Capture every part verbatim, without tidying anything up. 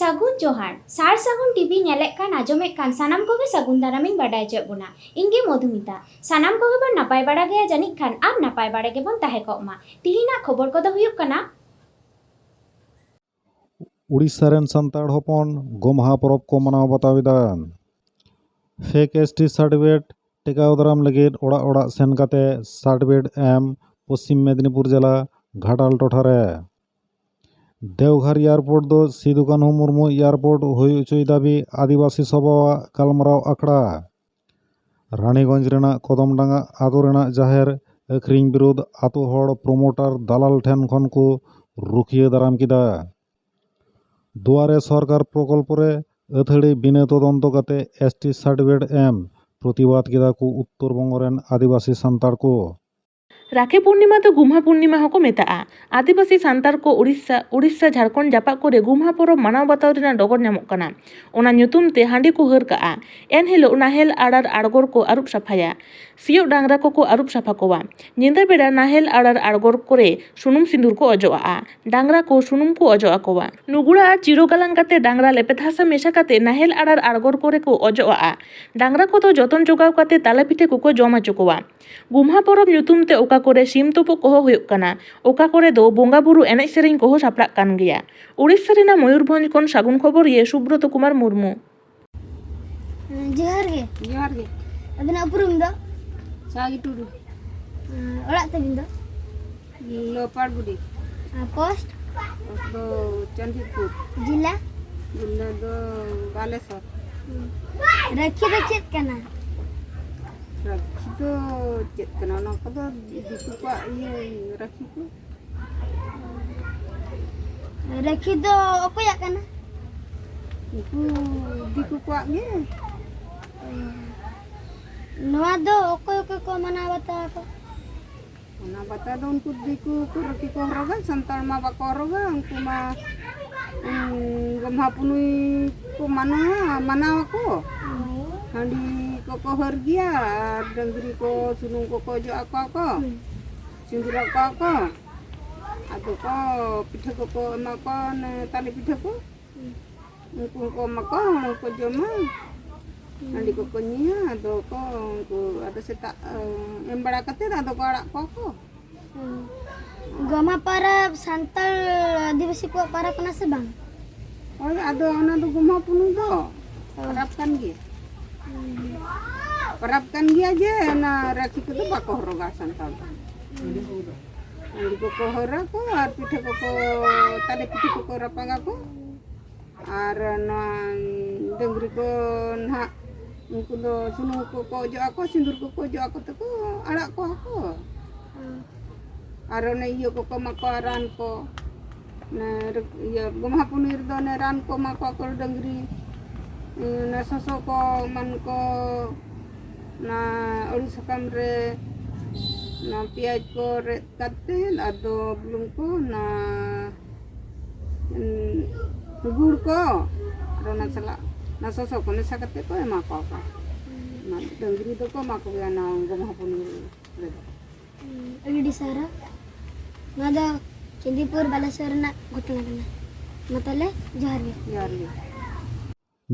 ᱥᱟᱹᱜᱩᱱ ᱡᱚᱦᱟᱨ᱾ ᱥᱟᱨ ᱥᱟᱹᱜᱩᱱ ᱴᱤᱵᱷᱤ ᱧᱮᱞᱮᱫ ᱠᱟᱱ, ᱟᱸᱡᱚᱢᱮᱫ ᱠᱟᱱ ᱥᱟᱱᱟᱢ ᱠᱚᱜᱮ ᱥᱟᱹᱜᱩᱱ ᱫᱟᱨᱟᱢᱤᱧ ᱵᱟᱰᱟᱭ ᱦᱚᱪᱚᱭᱮᱫ ᱵᱚᱱᱟ᱾ ᱤᱧ ᱜᱮ ᱢᱚᱫᱷᱩᱢᱤᱛᱟ᱾ ᱥᱟᱱᱟᱢ ᱠᱚᱜᱮ ᱵᱚᱱ ᱱᱟᱯᱟᱭ ᱵᱟᱲᱟ ᱜᱮᱭᱟ ᱡᱟᱹᱱᱤᱡ ᱠᱷᱟᱱ, ᱟᱨ ᱱᱟᱯᱟᱭ ᱵᱟᱲᱟ ᱜᱮᱵᱚᱱ ᱛᱟᱦᱮᱸ ᱠᱚᱜ ᱢᱟ᱾ ᱛᱤᱦᱤᱧᱟᱜ ᱠᱷᱚᱵᱚᱨ ᱠᱚᱫᱚ ᱦᱩᱭᱩᱜ ᱠᱟᱱᱟ, ᱩᱲᱤᱥᱥᱟ ᱨᱮᱱ ᱥᱟᱱᱛᱟᱲ ᱦᱚᱯᱚᱱ ᱜᱚᱢᱦᱟ ᱯᱚᱨᱚᱵᱽ ᱠᱚ ᱢᱟᱱᱟᱣ ᱵᱟᱛᱟᱣ ᱮᱫᱟ᱾ ᱯᱷᱮᱠ ᱮᱥ ᱴᱤ ᱥᱟᱨᱴᱤᱯᱷᱤᱠᱮᱴ ᱴᱮᱠᱟᱣ ᱫᱟᱨᱟᱢ ᱞᱟᱹᱜᱤᱫ ᱚᱲᱟᱜ ᱚᱲᱟᱜ ᱥᱮᱱ ᱠᱟᱛᱮ ᱥᱟᱨᱴᱤᱯᱷᱤᱠᱮᱴ ᱮᱢ ᱯᱚᱥᱪᱤᱢ ᱢᱮᱫᱽᱱᱤᱯᱩᱨ ᱡᱮᱞᱟ ᱜᱷᱟᱴᱟᱞ ᱴᱚᱴᱷᱟ ᱨᱮ᱾ ᱫᱮᱣᱜᱷᱟᱨ ᱮᱭᱟᱨᱯᱳᱨᱴ ᱫᱚ ᱥᱤᱫᱩ ᱠᱟᱹᱱᱦᱩ ᱢᱩᱨᱢᱩ ᱮᱭᱟᱨᱯᱳᱨᱴ ᱦᱩᱭ ᱦᱚᱪᱚᱭ ᱫᱟᱹᱵᱤ ᱟᱹᱫᱤᱵᱟᱹᱥᱤ ᱥᱚᱵᱷᱟᱣᱟᱜ ᱜᱟᱞᱢᱟᱨᱟᱣ ᱟᱠᱷᱲᱟ᱾ ᱨᱟᱱᱤᱜᱚᱸᱡᱽ ᱨᱮᱱᱟᱜ ᱠᱚᱫᱚᱢᱰᱟᱸᱜᱟ ᱟᱛᱳ ᱨᱮᱱᱟᱜ ᱡᱟᱦᱮᱨ ᱟᱹᱠᱷᱨᱤᱧ ᱵᱤᱨᱩᱫᱷ ᱟᱛᱳ ᱦᱚᱲ ᱯᱨᱚᱢᱳᱴᱟᱨ ᱫᱟᱞᱟᱞ ᱴᱷᱮᱱ ᱠᱷᱚᱱ ᱠᱚ ᱨᱩᱠᱷᱤᱭᱟᱹ ᱫᱟᱨᱟᱢ ᱠᱮᱫᱟ᱾ ᱫᱩᱣᱟᱨᱮ ᱥᱚᱨᱠᱟᱨ ᱯᱨᱚᱠᱚᱞᱯᱚ ᱨᱮ ᱟᱹᱛᱷᱟᱹᱲᱤ ᱵᱤᱱᱟᱹ ᱛᱚᱫᱚᱱᱛᱚ ᱠᱟᱛᱮ ᱮᱥ ᱴᱤ ᱥᱟᱨᱴᱤᱯᱷᱤᱠᱮᱴ ᱮᱢ ᱯᱨᱚᱛᱤᱵᱟᱫ ᱠᱮᱫᱟ ᱠᱚ ᱩᱛᱛᱚᱨ ᱵᱚᱝᱜᱚ ᱨᱮᱱ ᱟᱹᱫᱤᱵᱟᱹᱥᱤ ᱥᱟᱱᱛᱟᱲ ᱠᱚ᱾ ᱨᱟᱠᱷᱤ ᱯᱩᱨᱱᱤᱢᱟ ᱫᱚ ᱜᱩᱢᱦᱟ ᱯᱩᱨᱱᱤᱢᱟ ᱦᱚᱸᱠᱚ ᱢᱮᱛᱟᱜᱼᱟ᱾ ᱟᱹᱫᱤᱵᱟᱹᱥᱤ ᱥᱟᱱᱛᱟᱲ ᱠᱚ ᱩᱲᱤᱥᱥᱟ, ᱩᱲᱤᱥᱥᱟ ᱡᱷᱟᱲᱠᱷᱚᱸᱰ ᱡᱟᱯᱟᱜ ᱠᱚᱨᱮ ᱜᱩᱢᱦᱟ ᱯᱚᱨᱚᱵᱽ ᱢᱟᱱᱟᱣ ᱵᱟᱛᱟᱣ ᱨᱮᱱᱟᱜ ᱰᱚᱜᱚᱨ ᱧᱟᱢᱚᱜ ᱠᱟᱱᱟ᱾ ᱚᱱᱟ ᱧᱩᱛᱩᱢ ᱛᱮ ᱦᱟᱺᱰᱤ ᱠᱚ ᱦᱟᱹᱨ ᱠᱟᱜᱼᱟ᱾ ᱮᱱᱦᱤᱞᱳᱜ ᱱᱟᱦᱮᱞ ᱟᱲᱟᱨ ᱟᱲᱜᱚᱨ ᱠᱚ ᱟᱹᱨᱩᱵ ᱥᱟᱯᱷᱟᱭᱟ᱾ ᱥᱤᱭᱳᱜ ᱰᱟᱝᱨᱟ ᱠᱚᱠᱚ ᱟᱹᱨᱩᱵ ᱥᱟᱯᱷᱟ ᱠᱚᱣᱟ᱾ ᱧᱤᱫᱟᱹ ᱵᱮᱲᱟ ᱱᱟᱦᱮᱞ ᱟᱲᱟᱨ ᱟᱲᱜᱚᱨ ᱠᱚᱨᱮ ᱥᱩᱱᱩᱢ ᱥᱤᱸᱫᱩᱨ ᱠᱚ ᱚᱡᱚᱜ ᱟᱜᱼᱟ᱾ ᱰᱟᱝᱨᱟ ᱠᱚ ᱥᱩᱱᱩᱢ ᱠᱚ ᱚᱡᱚᱜ ᱟᱠᱚᱣᱟ᱾ ᱱᱩᱜᱩᱲᱟ ᱟᱨ ᱪᱤᱨᱚ ᱜᱟᱞᱟᱝ ᱠᱟᱛᱮ ᱰᱟᱝᱨᱟ ᱞᱮᱯᱮᱫ ᱦᱟᱥᱟ ᱢᱮᱥᱟ ᱠᱟᱛᱮ ᱱᱟᱦᱮᱞ ᱟᱲᱟᱨ ᱟᱲᱜᱚᱨ ᱠᱚᱨᱮ ᱠᱚ ᱚᱡᱚᱜ ᱟᱜᱼᱟ᱾ ᱰᱟᱝᱨᱟ ᱠᱚᱫᱚ ᱡᱚᱛᱚᱱ ᱡᱚᱜᱟᱣ ᱠᱟᱛᱮ ᱛᱟᱞᱟ ᱯᱤᱴᱷᱟᱹ ᱠᱚᱠᱚ ᱡᱚᱢ ᱦᱚᱪᱚ ᱠᱚᱣᱟ᱾ ᱜᱩᱢᱦᱟ ᱯᱚᱨᱚᱵᱽ ᱧᱩᱛᱩᱢ ᱛᱮ ᱚᱠᱟ ᱠᱚᱨᱮ ᱥᱤᱢ ᱛᱩᱯᱩᱜ ᱠᱚᱦᱚᱸ ᱦᱩᱭᱩᱜ ᱠᱟᱱᱟ, ᱚᱠᱟ ᱠᱚᱨᱮ ᱫᱚ ᱵᱚᱸᱜᱟ ᱵᱩᱨᱩ ᱮᱱᱮᱡ ᱥᱮᱨᱮᱧ ᱠᱚᱦᱚᱸ ᱥᱟᱯᱲᱟᱜ ᱠᱟᱱ ᱜᱮᱭᱟ᱾ ᱩᱲᱤᱥᱥᱟ ᱨᱮᱱᱟᱜ ᱢᱚᱭᱩᱨᱵᱷᱚᱸᱡᱽ ᱠᱷᱚᱱ ᱥᱟᱹᱜᱩᱱ ᱠᱷᱚᱵᱚᱨᱤᱭᱟᱹ ᱥᱩᱵᱨᱚᱛᱚ ᱠᱩᱢᱟᱨ ᱢᱩᱨᱢᱩ᱾ ᱡᱚᱦᱟᱨ ᱜᱮ᱾ ᱡᱚᱦᱟᱨ ᱜᱮ᱾ ᱟᱵᱤᱱᱟᱜ ᱩᱯᱨᱩᱢ ᱫᱚ? ᱥᱟᱜᱤ ᱴᱩᱰᱩ᱾ ᱚᱲᱟᱜ ᱛᱟᱵᱤᱱ ᱫᱚ? ᱞᱳᱯᱟᱲ ᱜᱩᱰᱤ᱾ ᱟᱨ ᱯᱳᱥᱴ? ᱯᱳᱥᱴ ᱫᱚ ᱪᱟᱸᱫᱤᱯᱩᱨ᱾ ᱡᱮᱞᱟ? ᱡᱮᱞᱟ ᱫᱚ ᱵᱟᱞᱮᱥᱚᱨ᱾ ᱦᱩᱸ᱾ ᱨᱟᱹᱠᱷᱤ ᱫᱚ ᱪᱮᱫ ᱠᱟᱱᱟ? ᱨᱟᱹᱠᱷᱤ ᱫᱚ ᱪᱮᱫ ᱠᱟᱱᱟ? ᱚᱱᱟ ᱠᱚᱫᱚ ᱫᱤᱠᱩ ᱠᱚᱣᱟᱜ ᱤᱭᱟᱹ ᱨᱟᱹᱠᱷᱤ ᱠᱚ᱾ ᱨᱟᱹᱠᱷᱤ ᱫᱚ ᱚᱠᱚᱭᱟᱜ ᱠᱟᱱᱟ? ᱩᱱᱠᱩ ᱫᱤᱠᱩ ᱠᱚᱣᱟᱜ ᱜᱮ᱾ ᱱᱚᱣᱟ ᱫᱚ ᱚᱠᱚᱭ ᱚᱠᱚᱭ ᱠᱚ ᱢᱟᱱᱟᱣ ᱵᱟᱛᱟᱣ ᱟᱠᱚ? ᱚᱱᱟ ᱵᱟᱛᱟ ᱫᱚ ᱩᱱᱠᱩ ᱫᱤᱠᱩ ᱠᱚ ᱨᱟᱹᱠᱷᱤ ᱠᱚ ᱦᱚᱨᱚᱜᱟ, ᱥᱟᱱᱛᱟᱲ ᱢᱟ ᱵᱟᱠᱚ ᱦᱚᱨᱚᱜᱟ᱾ ᱩᱱᱠᱩ ᱢᱟ, ᱩᱸ, ᱜᱚᱢᱦᱟ ᱯᱩᱱᱩᱭ ᱠᱚ ᱢᱟᱱᱟᱣᱟ, ᱢᱟᱱᱟᱣ ᱟᱠᱚ᱾ ᱦᱟᱺᱰᱤ ᱠᱚᱠᱚ ᱦᱟᱹᱨ ᱜᱮᱭᱟ ᱟᱨ ᱰᱟᱹᱝᱨᱤ ᱠᱚ ᱥᱩᱱᱩᱢ ᱠᱚᱠᱚ ᱚᱡᱚᱜ ᱟᱠᱚᱣᱟ ᱠᱚ, ᱦᱩᱸ᱾ ᱥᱤᱸᱫᱩᱨ ᱟᱠᱚᱣᱟ ᱠᱚ᱾ ᱟᱫᱚ ᱠᱚ ᱯᱤᱴᱷᱟᱹ ᱠᱚᱠᱚ ᱮᱢᱟ ᱠᱚᱣᱟ, ᱚᱱᱮ ᱛᱟᱞᱮ ᱯᱤᱴᱷᱟᱹ ᱠᱚ᱾ ᱦᱩᱸ᱾ ᱩᱱᱠᱩ ᱦᱚᱸᱠᱚ ᱮᱢᱟ ᱠᱚᱣᱟ, ᱦᱚᱲ ᱦᱚᱸᱠᱚ ᱡᱚᱢᱟ, ᱦᱟᱺᱰᱤ ᱠᱚᱠᱚ ᱧᱩᱭᱟ᱾ ᱟᱫᱚ ᱠᱚ ᱩᱱᱠᱩ ᱟᱫᱚ ᱥᱮᱛᱟᱜ ᱮᱢ ᱵᱟᱲᱟ ᱠᱟᱛᱮ ᱟᱫᱚ ᱠᱚ ᱟᱲᱟᱜ ᱠᱚᱣᱟ ᱠᱚ᱾ ᱜᱚᱢᱦᱟ ᱯᱚᱨᱚᱵᱽ ᱥᱟᱱᱛᱟᱲ ᱟᱹᱫᱤᱵᱟᱹᱥᱤ ᱠᱚᱣᱟᱜ ᱯᱚᱨᱚᱵᱽ ᱠᱟᱱᱟ ᱥᱮ ᱵᱟᱝ? ᱦᱳᱭ, ᱟᱫᱚ ᱚᱱᱟ ᱫᱚ ᱜᱚᱢᱦᱟ ᱯᱩᱱᱟᱹᱭ ᱫᱚ ᱯᱚᱨᱚᱵᱽ ᱠᱟᱱ ᱜᱮᱭᱟ᱾ ᱯᱚᱨᱚᱵᱽ ᱠᱟᱱ ᱜᱮᱭᱟ ᱡᱮ ᱚᱱᱟ ᱨᱟᱹᱠᱷᱤ ᱠᱚᱫᱚ ᱵᱟᱠᱚ ᱦᱚᱨᱚᱜᱟ ᱥᱟᱱᱛᱟᱲ ᱫᱚ᱾ ᱦᱟᱺᱰᱤ ᱠᱚᱠᱚ ᱦᱚᱨᱟ ᱠᱚ ᱟᱨ ᱯᱤᱴᱷᱟᱹ ᱠᱚᱠᱚ, ᱛᱟᱞᱮ ᱯᱤᱴᱷᱟᱹ ᱠᱚᱠᱚ ᱨᱟᱯᱟᱜᱟ ᱠᱚ᱾ ᱟᱨ ᱱᱚᱣᱟ ᱰᱟᱹᱝᱨᱤ ᱠᱚ ᱱᱟᱦᱟᱜ ᱩᱱᱠᱩ ᱫᱚ ᱥᱩᱱᱩᱢ ᱠᱚᱠᱚ ᱚᱡᱚᱜ ᱟᱠᱚ, ᱥᱤᱸᱫᱩᱨ ᱠᱚᱠᱚ ᱚᱡᱚᱜ ᱟᱠᱚ ᱛᱮᱠᱚ ᱟᱲᱟᱜ ᱠᱚᱣᱟ ᱠᱚ᱾ ᱟᱨ ᱚᱱᱮ ᱤᱭᱟᱹ ᱠᱚᱠᱚ ᱮᱢᱟ ᱠᱚᱣᱟ, ᱨᱟᱱ ᱠᱚ᱾ ᱚᱱᱮ ᱨᱮ-, ᱤᱭᱟᱹ ᱜᱚᱢᱦᱟ ᱯᱩᱱᱟᱹᱭ ᱨᱮᱫᱚ ᱚᱱᱮ ᱨᱟᱱ ᱠᱚ ᱮᱢᱟ ᱠᱚᱣᱟ ᱠᱚ ᱰᱟᱹᱝᱨᱤ᱾ ᱚᱱᱮ ᱥᱚᱥᱚ ᱠᱚ ᱮᱢᱟᱱ ᱠᱚ, ᱚᱱᱟ ᱟᱹᱲᱩ ᱥᱟᱠᱟᱢ ᱨᱮ ᱚᱱᱟ ᱯᱮᱸᱭᱟᱡᱽ ᱠᱚ ᱨᱮᱫ ᱠᱟᱛᱮ, ᱟᱫᱚ ᱵᱩᱞᱩᱝ ᱠᱚ, ᱚᱱᱟ, ᱩᱸ, ᱜᱩᱲ ᱠᱚ, ᱟᱨ ᱚᱱᱟ ᱥᱟᱞᱟᱜ ᱚᱱᱟ ᱥᱚᱥᱚ ᱠᱚ ᱢᱮᱥᱟ ᱠᱟᱛᱮ ᱠᱚ ᱮᱢᱟ ᱠᱚᱣᱟ ᱠᱚ᱾ ᱚᱱᱟ ᱰᱟᱹᱝᱨᱤ ᱫᱚᱠᱚ ᱮᱢᱟ ᱠᱚᱜᱮᱭᱟ ᱚᱱᱟ ᱜᱚᱢᱦᱟ ᱯᱩᱱᱟᱹᱭ ᱨᱮᱫᱚ᱾ ᱦᱩᱸ, ᱟᱹᱰᱤ ᱟᱹᱰᱤ ᱥᱟᱨᱦᱟᱣ᱾ ᱱᱚᱣᱟ ᱫᱚ ᱪᱤᱱᱫᱤᱯᱩᱨ ᱵᱟᱞᱮᱥᱚᱨ ᱨᱮᱱᱟᱜ ᱜᱷᱚᱴᱚᱱᱟ ᱠᱟᱱᱟ᱾ ᱢᱟ ᱛᱟᱦᱞᱮ, ᱡᱚᱦᱟᱨ ᱜᱮ᱾ ᱡᱚᱦᱟᱨ ᱜᱮ᱾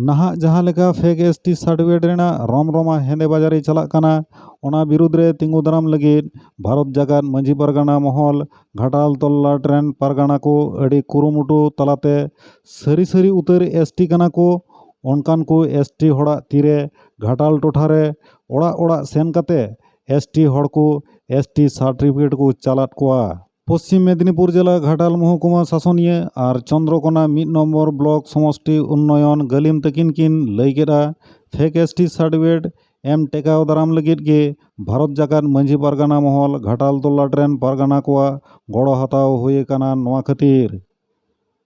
ᱱᱟᱦᱟᱜ ᱡᱟᱦᱟᱸ ᱞᱮᱠᱟ ᱯᱷᱮᱠ ᱮᱥ ᱴᱤ ᱥᱟᱨᱴᱤᱯᱷᱤᱠᱮᱴ ᱨᱮᱱᱟᱜ ᱨᱚᱢ ᱨᱚᱢᱟ ᱦᱮᱸᱫᱮ ᱵᱟᱡᱟᱨᱤ ᱪᱟᱞᱟᱜ ᱠᱟᱱᱟ, ᱚᱱᱟ ᱵᱤᱨᱩᱫᱽ ᱨᱮ ᱛᱤᱸᱜᱩ ᱫᱟᱨᱟᱢ ᱞᱟᱹᱜᱤᱫ ᱵᱷᱟᱨᱚᱛ ᱡᱟᱠᱟᱛ ᱢᱟᱹᱡᱷᱤ ᱯᱟᱨᱜᱟᱱᱟ ᱢᱚᱦᱚᱞ ᱜᱷᱟᱴᱟᱞ ᱛᱚᱞᱞᱟᱴ ᱨᱮᱱ ᱯᱟᱨᱜᱟᱱᱟ ᱠᱚ ᱟᱹᱰᱤ ᱠᱩᱨᱩᱢᱩᱴᱩ ᱛᱟᱞᱟᱛᱮ ᱥᱟᱹᱨᱤ ᱥᱟᱹᱨᱤ ᱩᱛᱟᱹᱨ ᱮᱥ ᱴᱤ ᱠᱟᱱᱟ ᱠᱚ, ᱚᱱᱠᱟᱱ ᱠᱚ ᱮᱥ ᱴᱤ ᱦᱚᱲᱟᱜ ᱛᱤᱨᱮ ᱜᱷᱟᱴᱟᱞ ᱴᱚᱴᱷᱟ ᱨᱮ ᱚᱲᱟᱜ ᱚᱲᱟᱜ ᱥᱮᱱ ᱠᱟᱛᱮ ᱮᱥ ᱴᱤ ᱦᱚᱲ ᱠᱚ ᱮᱥ ᱴᱤ ᱥᱟᱨᱴᱤᱯᱷᱤᱠᱮᱴ ᱠᱚ ᱪᱟᱞᱟᱫ ᱠᱚᱣᱟ᱾ ᱯᱚᱥᱪᱤᱢ ᱢᱮᱫᱽᱱᱤᱯᱩᱨ ᱡᱮᱞᱟ ᱜᱷᱟᱴᱟᱞ ᱢᱚᱦᱚᱠᱩᱢᱟ ᱥᱟᱥᱚᱱᱤᱭᱟᱹ ᱟᱨ ᱪᱚᱱᱫᱨᱚᱠᱳᱱᱟ ᱢᱤᱫ ᱱᱚᱢᱵᱚᱨ ᱵᱞᱚᱠ ᱥᱚᱢᱚᱥᱴᱤ ᱩᱱᱱᱚᱭᱚᱱ ᱜᱟᱹᱞᱤᱢ ᱛᱟᱹᱠᱤᱱ ᱠᱤᱱ ᱞᱟᱹᱭ ᱠᱮᱫᱼᱟ, ᱯᱷᱮᱠ ᱮᱥ ᱴᱤ ᱥᱟᱨᱴᱤᱯᱷᱤᱠᱮᱴ ᱮᱢ ᱴᱮᱠᱟᱣ ᱫᱟᱨᱟᱢ ᱞᱟᱹᱜᱤᱫ ᱜᱮ ᱵᱷᱟᱨᱚᱛ ᱡᱟᱠᱟᱛ ᱢᱟᱹᱡᱷᱤ ᱯᱟᱨᱜᱟᱱᱟ ᱢᱚᱦᱚᱞ ᱜᱷᱟᱴᱟᱞ ᱛᱚᱞᱞᱟᱴ ᱨᱮᱱ ᱯᱟᱨᱜᱟᱱᱟ ᱠᱚᱣᱟᱜ ᱜᱚᱲᱚ ᱦᱟᱛᱟᱣ ᱦᱩᱭ ᱟᱠᱟᱱᱟ᱾ ᱱᱚᱣᱟ ᱠᱷᱟᱹᱛᱤᱨ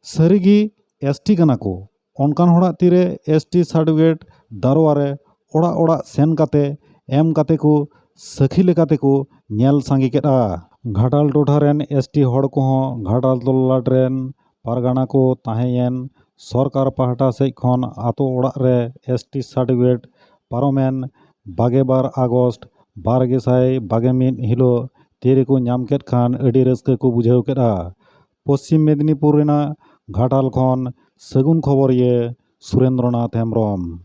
ᱥᱟᱹᱨᱤᱜᱮ ᱮᱥ ᱴᱤ ᱠᱟᱱᱟ ᱠᱚ, ᱚᱱᱠᱟᱱ ᱦᱚᱲᱟᱜ ᱛᱤᱨᱮ ᱮᱥ ᱴᱤ ᱥᱟᱨᱴᱤᱯᱷᱤᱠᱮᱴ ᱫᱟᱨᱣᱟ ᱨᱮ ᱚᱲᱟᱜ ᱚᱲᱟᱜ ᱥᱮᱱ ᱠᱟᱛᱮ ᱮᱢ ᱠᱟᱛᱮ ᱠᱚ ᱥᱟᱹᱠᱷᱤ ᱞᱮᱠᱟᱛᱮ ᱠᱚ ᱧᱮᱞ ᱥᱟᱸᱜᱮ ᱠᱮᱫᱼᱟ᱾ ᱜᱷᱟᱴᱟᱞ ᱴᱚᱴᱷᱟ ᱨᱮᱱ ᱮᱥ ᱴᱤ ᱦᱚᱲ ᱠᱚᱦᱚᱸ ᱜᱷᱟᱴᱟᱞ ᱛᱚᱞᱞᱟᱴ ᱨᱮᱱ ᱯᱟᱨᱜᱟᱱᱟ ᱠᱚ ᱛᱟᱦᱮᱸᱭᱮᱱ ᱥᱚᱨᱠᱟᱨ ᱯᱟᱦᱴᱟ ᱥᱮᱫ ᱠᱷᱚᱱ ᱟᱛᱳ ᱚᱲᱟᱜ ᱨᱮ ᱮᱥ ᱴᱤ ᱥᱟᱨᱴᱤᱯᱷᱤᱠᱮᱴ ᱯᱟᱨᱚᱢᱮᱱ ᱵᱟᱜᱮ ᱵᱟᱨ ᱟᱜᱚᱥᱴ ᱵᱟᱨ ᱜᱮᱥᱟᱭ ᱵᱟᱜᱮ ᱢᱤᱫ ᱦᱤᱞᱳᱜ ᱛᱤᱨᱮᱠᱚ ᱧᱟᱢ ᱠᱮᱫ ᱠᱷᱟᱱ ᱟᱹᱰᱤ ᱨᱟᱹᱥᱠᱟᱹ ᱠᱚ ᱵᱩᱡᱷᱟᱹᱣ ᱠᱮᱫᱼᱟ᱾ ᱯᱚᱥᱪᱤᱢ ᱢᱮᱫᱽᱱᱤᱯᱩᱨ ᱨᱮᱱᱟᱜ ᱜᱷᱟᱴᱟᱞ ᱠᱷᱚᱱ ᱥᱟᱹᱜᱩᱱ ᱠᱷᱚᱵᱚᱨᱤᱭᱟᱹ ᱥᱩᱨᱮᱱᱫᱨᱚᱱᱟᱛᱷ ᱦᱮᱢᱵᱨᱚᱢ᱾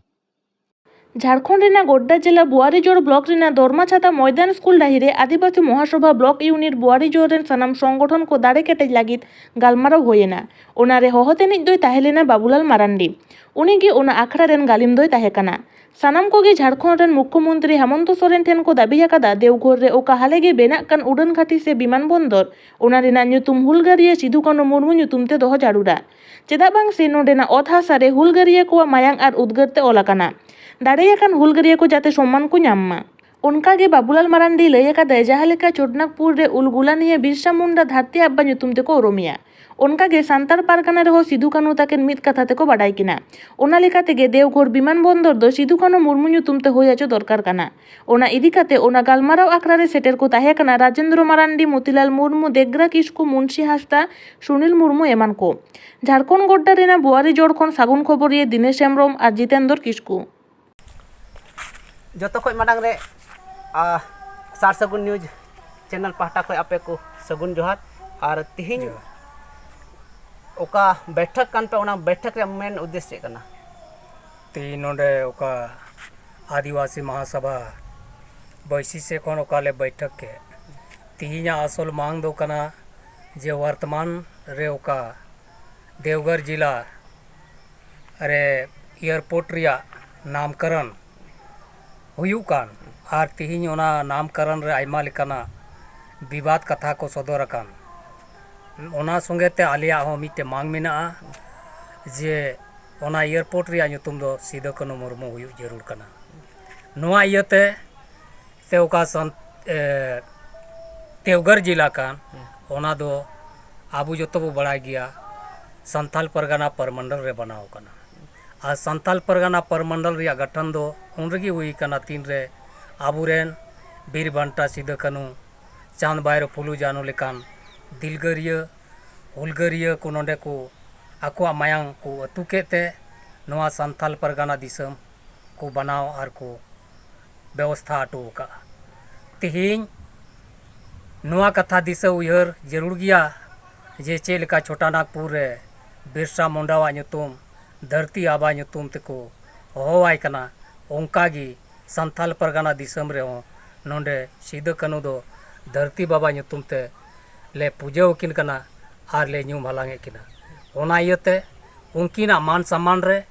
ᱡᱷᱟᱲᱠᱷᱚᱸᱰ ᱨᱮᱱᱟᱜ ᱜᱳᱰᱰᱟ ᱡᱮᱞᱟ ᱵᱳᱣᱟᱨᱤᱡᱳᱲ ᱵᱞᱚᱠ ᱨᱮᱱᱟᱜ ᱫᱚᱨᱢᱟᱪᱷᱟᱛᱟ ᱢᱚᱭᱫᱟᱱ ᱥᱠᱩᱞ ᱰᱟᱹᱦᱤ ᱨᱮ ᱟᱹᱫᱤᱵᱟᱹᱥᱤ ᱢᱚᱦᱟᱥᱚᱵᱷᱟ ᱵᱞᱚᱠ ᱤᱭᱩᱱᱤᱴ ᱵᱳᱣᱟᱨᱤᱡᱳᱲ ᱨᱮᱱ ᱥᱟᱱᱟᱢ ᱥᱚᱝᱜᱚᱴᱷᱚᱱ ᱠᱚ ᱫᱟᱲᱮ ᱠᱮᱴᱮᱡ ᱞᱟᱹᱜᱤᱫ ᱜᱟᱞᱢᱟᱨᱟᱣ ᱦᱩᱭ ᱮᱱᱟ᱾ ᱚᱱᱟ ᱨᱮ ᱦᱚᱦᱚ ᱛᱮᱱᱤᱡ ᱫᱚᱭ ᱛᱟᱦᱮᱸ ᱞᱮᱱᱟ ᱵᱟᱵᱩᱞᱟᱞ ᱢᱟᱨᱟᱱᱰᱤ᱾ ᱩᱱᱤ ᱜᱮ ᱚᱱᱟ ᱟᱠᱷᱲᱟ ᱨᱮᱱ ᱜᱟᱹᱞᱤᱢ ᱫᱚᱭ ᱛᱟᱦᱮᱸ ᱠᱟᱱᱟ᱾ ᱥᱟᱱᱟᱢ ᱠᱚᱜᱮ ᱡᱷᱟᱲᱠᱷᱚᱸᱰ ᱨᱮᱱ ᱢᱩᱠᱷᱭᱚᱢᱚᱱᱛᱨᱤ ᱦᱮᱢᱚᱱᱛᱚ ᱥᱚᱨᱮᱱ ᱴᱷᱮᱱ ᱠᱚ ᱫᱟᱹᱵᱤ ᱟᱠᱟᱫᱟ, ᱫᱮᱣᱜᱷᱚᱨ ᱨᱮ ᱚᱠᱟ ᱦᱟᱞᱮ ᱜᱮ ᱵᱮᱱᱟᱜ ᱠᱟᱱ ᱩᱰᱟᱹᱱ ᱜᱷᱟᱹᱴᱤ ᱥᱮ ᱵᱤᱢᱟᱱ ᱵᱚᱱᱫᱚᱨ, ᱚᱱᱟ ᱨᱮᱱᱟᱜ ᱧᱩᱛᱩᱢ ᱦᱩᱞᱜᱟᱹᱨᱤᱭᱟᱹ ᱥᱤᱫᱩ ᱠᱟᱹᱱᱦᱩ ᱢᱩᱨᱢᱩ ᱧᱩᱛᱩᱢ ᱛᱮ ᱫᱚᱦᱚ ᱡᱟᱹᱨᱩᱲᱟ᱾ ᱪᱮᱫᱟᱜ ᱵᱟᱝ ᱥᱮ ᱱᱚᱰᱮᱱᱟᱜ ᱚᱛ ᱦᱟᱥᱟ ᱨᱮ ᱦᱩᱞᱜᱟᱹᱨᱤᱭᱟᱹ ᱠᱚᱣᱟᱜ ᱢᱟᱭᱟᱝ ᱟᱨ ᱩᱫᱽᱜᱟᱹᱨ ᱛᱮ ᱚᱞ ᱟᱠᱟᱱᱟ᱾ ᱫᱟᱲᱮᱭᱟᱠᱟᱱ ᱦᱩᱞᱜᱟᱹᱨᱤᱭᱟᱹ ᱠᱚ ᱡᱟᱛᱮ ᱥᱚᱢᱢᱟᱱ ᱠᱚ ᱧᱟᱢ ᱢᱟ᱾ ᱚᱱᱠᱟ ᱜᱮ ᱵᱟᱵᱩᱞᱟᱞ ᱢᱟᱨᱟᱱᱰᱤᱭ ᱞᱟᱹᱭ ᱟᱠᱟᱫᱟ, ᱡᱟᱦᱟᱸ ᱞᱮᱠᱟ ᱪᱚᱰᱱᱟᱜᱽᱯᱩᱨ ᱨᱮ ᱩᱞ ᱜᱩᱞᱟᱱᱤᱭᱟᱹ ᱵᱤᱨᱥᱟ ᱢᱩᱱᱰᱟ ᱫᱷᱟᱹᱨᱛᱤ ᱟᱵᱵᱟ ᱧᱩᱛᱩᱢ ᱛᱮᱠᱚ ᱩᱨᱩᱢᱮᱭᱟ, ᱚᱱᱠᱟ ᱜᱮ ᱥᱟᱱᱛᱟᱲ ᱯᱟᱨᱜᱟᱱᱟ ᱨᱮᱦᱚᱸ ᱥᱤᱫᱩ ᱠᱟᱹᱱᱦᱩ ᱛᱟᱹᱠᱤᱱ ᱢᱤᱫ ᱠᱟᱛᱷᱟ ᱛᱮᱠᱚ ᱵᱟᱰᱟᱭ ᱠᱤᱱᱟ᱾ ᱚᱱᱟ ᱞᱮᱠᱟ ᱛᱮᱜᱮ ᱫᱮᱣᱜᱷᱚᱨ ᱵᱤᱢᱟᱱ ᱵᱚᱱᱫᱚᱨ ᱫᱚ ᱥᱤᱫᱩ ᱠᱟᱹᱱᱦᱩ ᱢᱩᱨᱢᱩ ᱧᱩᱛᱩᱢ ᱛᱮ ᱦᱩᱭ ᱦᱚᱪᱚ ᱫᱚᱨᱠᱟᱨ ᱠᱟᱱᱟ᱾ ᱚᱱᱟ ᱤᱫᱤ ᱠᱟᱛᱮ ᱚᱱᱟ ᱜᱟᱞᱢᱟᱨᱟᱣ ᱟᱠᱷᱲᱟ ᱨᱮ ᱥᱮᱴᱮᱨ ᱠᱚ ᱛᱟᱦᱮᱸ ᱠᱟᱱᱟ ᱨᱟᱡᱮᱱᱫᱨᱚ ᱢᱟᱨᱟᱱᱰᱤ, ᱢᱚᱛᱤᱞᱟᱞ ᱢᱩᱨᱢᱩ, ᱫᱮᱜᱽᱨᱟ ᱠᱤᱥᱠᱩ, ᱢᱩᱱᱥᱤ ᱦᱟᱸᱥᱫᱟ, ᱥᱩᱱᱤᱞ ᱢᱩᱨᱢᱩ ᱮᱢᱟᱱ ᱠᱚ᱾ ᱡᱷᱟᱲᱠᱷᱚᱸᱰ ᱜᱳᱰᱰᱟ ᱨᱮᱱᱟᱜ ᱵᱳᱣᱟᱨᱤᱡᱳᱲ ᱠᱷᱚᱱ ᱥᱟᱹᱜᱩᱱ ᱠᱷᱚᱵᱚᱨᱤᱭᱟᱹ ᱫᱤᱱᱮᱥ ᱦᱮᱢᱵᱨᱚᱢ ᱟᱨ ᱡᱤᱛᱮᱱᱫᱚᱨ ᱠᱤᱥᱠᱩ᱾ ᱡᱚᱛᱚ ᱠᱷᱚᱱ ᱢᱟᱲᱟᱝ ᱨᱮ, ᱟ, ᱥᱟᱨ ᱥᱟᱹᱜᱩᱱ ᱱᱤᱭᱩᱡᱽ ᱪᱮᱱᱮᱞ ᱯᱟᱦᱴᱟ ᱠᱷᱚᱱ ᱟᱯᱮ ᱠᱚ ᱥᱟᱹᱜᱩᱱ ᱡᱚᱦᱟᱨ᱾ ᱟᱨ ᱛᱤᱦᱤᱧ ᱡᱚᱦᱟᱨ᱾ ᱚᱠᱟ ᱵᱮᱴᱷᱟᱠ ᱠᱟᱱ ᱯᱮ, ᱚᱱᱟ ᱵᱮᱴᱷᱟᱠ ᱨᱮᱭᱟᱜ ᱢᱮᱱ ᱩᱫᱽᱫᱮᱥ ᱪᱮᱫ ᱠᱟᱱᱟ? ᱛᱤᱦᱤᱧ ᱱᱚᱰᱮ ᱚᱠᱟ ᱟᱹᱫᱤᱵᱟᱹᱥᱤ ᱢᱟᱦᱟᱥᱟᱵᱷᱟ ᱵᱟᱹᱭᱥᱤ ᱥᱮᱫ ᱠᱷᱚᱱ ᱚᱠᱟ ᱞᱮ ᱵᱮᱴᱷᱟᱠ ᱠᱮᱫ, ᱛᱤᱦᱤᱧᱟᱜ ᱟᱥᱚᱞ ᱢᱟᱝ ᱫᱚ ᱠᱟᱱᱟ ᱡᱮ ᱣᱟᱨᱛᱚᱢᱟᱱ ᱨᱮ ᱚᱠᱟ ᱫᱮᱣᱜᱷᱚᱨ ᱡᱮᱞᱟ ᱨᱮ ᱮᱭᱟᱨᱯᱳᱨᱴ ᱨᱮᱭᱟᱜ ᱱᱟᱢᱠᱚᱨᱚᱱ ᱦᱩᱭᱩᱜ ᱠᱟᱱ, ᱟᱨ ᱛᱤᱦᱤᱧ ᱚᱱᱟ ᱱᱟᱢᱠᱚᱨᱚᱱ ᱨᱮ ᱟᱭᱢᱟ ᱞᱮᱠᱟᱱᱟᱜ ᱵᱤᱵᱟᱫ ᱠᱟᱛᱷᱟ ᱠᱚ ᱥᱚᱫᱚᱨ ᱟᱠᱟᱱ, ᱚᱱᱟ ᱥᱚᱸᱜᱮ ᱛᱮ ᱟᱞᱮᱭᱟᱜ ᱦᱚᱸ ᱢᱤᱫᱴᱮᱱ ᱢᱟᱝ ᱢᱮᱱᱟᱜᱼᱟ ᱡᱮ ᱚᱱᱟ ᱮᱭᱟᱨᱯᱳᱨᱴ ᱨᱮᱭᱟᱜ ᱧᱩᱛᱩᱢ ᱫᱚ ᱥᱤᱫᱩ ᱠᱟᱹᱱᱦᱩ ᱢᱩᱨᱢᱩ ᱦᱩᱭᱩᱜ ᱡᱟᱹᱨᱩᱲ ᱠᱟᱱᱟ᱾ ᱱᱚᱣᱟ ᱤᱭᱟᱹᱛᱮ ᱛᱮ ᱚᱠᱟ ᱥᱟᱱ-, ᱮ, ᱫᱮᱣᱜᱷᱚᱨ ᱡᱮᱞᱟ ᱠᱟᱱ, ᱚᱱᱟ ᱫᱚ ᱟᱵᱚ ᱡᱚᱛᱚ ᱵᱚ ᱵᱟᱲᱟᱭ ᱜᱮᱭᱟ, ᱥᱟᱱᱛᱟᱞ ᱯᱟᱨᱜᱟᱱᱟ ᱯᱚᱨᱢᱚᱱᱰᱚᱞ ᱨᱮ ᱵᱮᱱᱟᱣ ᱠᱟᱱᱟ᱾ ᱟᱨ ᱥᱟᱱᱛᱟᱞ ᱯᱟᱨᱜᱟᱱᱟ ᱯᱚᱨᱢᱚᱱᱰᱚᱞ ᱨᱮᱭᱟᱜ ᱜᱚᱴᱷᱚᱱ ᱫᱚ ᱩᱱ ᱨᱮᱜᱮ ᱦᱩᱭ ᱠᱟᱱᱟ, ᱛᱤᱱ ᱨᱮ ᱟᱵᱚᱨᱮᱱ ᱵᱤᱨ ᱵᱟᱱᱴᱟ ᱥᱤᱫᱩ ᱠᱟᱹᱱᱦᱩ, ᱪᱟᱸᱫᱽ ᱵᱷᱟᱭᱨᱳ ᱯᱷᱩᱞᱩ ᱡᱷᱟᱱᱳ ᱞᱮᱠᱟᱱ ᱫᱤᱞᱜᱟᱹᱨᱤᱭᱟᱹ, ᱦᱩᱞᱜᱟᱹᱨᱤᱭᱟᱹ ᱠᱚ ᱱᱚᱰᱮ ᱠᱚ ᱟᱠᱚᱣᱟᱜ ᱢᱟᱭᱟᱝ ᱠᱚ ᱟᱹᱛᱩ ᱠᱮᱫ ᱛᱮ ᱱᱚᱣᱟ ᱥᱟᱱᱛᱟᱞ ᱯᱟᱨᱜᱟᱱᱟ ᱫᱤᱥᱚᱢ ᱠᱚ ᱵᱮᱱᱟᱣ ᱟᱨ ᱠᱚ ᱵᱮᱵᱚᱥᱛᱷᱟ ᱦᱚᱴᱚ ᱟᱠᱟᱫᱼᱟ᱾ ᱛᱮᱦᱮᱧ ᱱᱚᱣᱟ ᱠᱟᱛᱷᱟ ᱫᱤᱥᱟᱹ ᱩᱭᱦᱟᱹᱨ ᱡᱟᱹᱨᱩᱲ ᱜᱮᱭᱟ ᱡᱮ ᱪᱮᱫ ᱞᱮᱠᱟ ᱪᱷᱳᱴᱟ ᱱᱟᱜᱽᱯᱩᱨ ᱨᱮ ᱵᱤᱨᱥᱟ ᱢᱩᱱᱰᱟᱣᱟᱜ ᱧᱩᱛᱩᱢ ᱫᱷᱟᱹᱨᱛᱤ ᱟᱵᱟ ᱧᱩᱛᱩᱢ ᱛᱮᱠᱚ ᱦᱚᱦᱚᱣᱟᱭ ᱠᱟᱱᱟ, ᱚᱱᱠᱟ ᱜᱮ ᱥᱟᱱᱛᱟᱞ ᱯᱟᱨᱜᱟᱱᱟ ᱫᱤᱥᱚᱢ ᱨᱮᱦᱚᱸ ᱱᱚᱰᱮ ᱥᱤᱫᱩ ᱠᱟᱹᱱᱦᱩ ᱫᱚ ᱫᱷᱟᱹᱨᱛᱤ ᱵᱟᱵᱟ ᱧᱩᱛᱩᱢ ᱛᱮ ᱞᱮ ᱯᱩᱡᱟᱹ ᱟᱹᱠᱤᱱ ᱠᱟᱱᱟ ᱟᱨ ᱞᱮ ᱧᱩᱢ ᱦᱟᱞᱟᱝ ᱮᱫ ᱠᱤᱱᱟ᱾ ᱚᱱᱟ ᱤᱭᱟᱹᱛᱮ ᱩᱱᱠᱤᱱᱟᱜ ᱢᱟᱱ ᱥᱚᱱᱢᱟᱱ ᱨᱮ,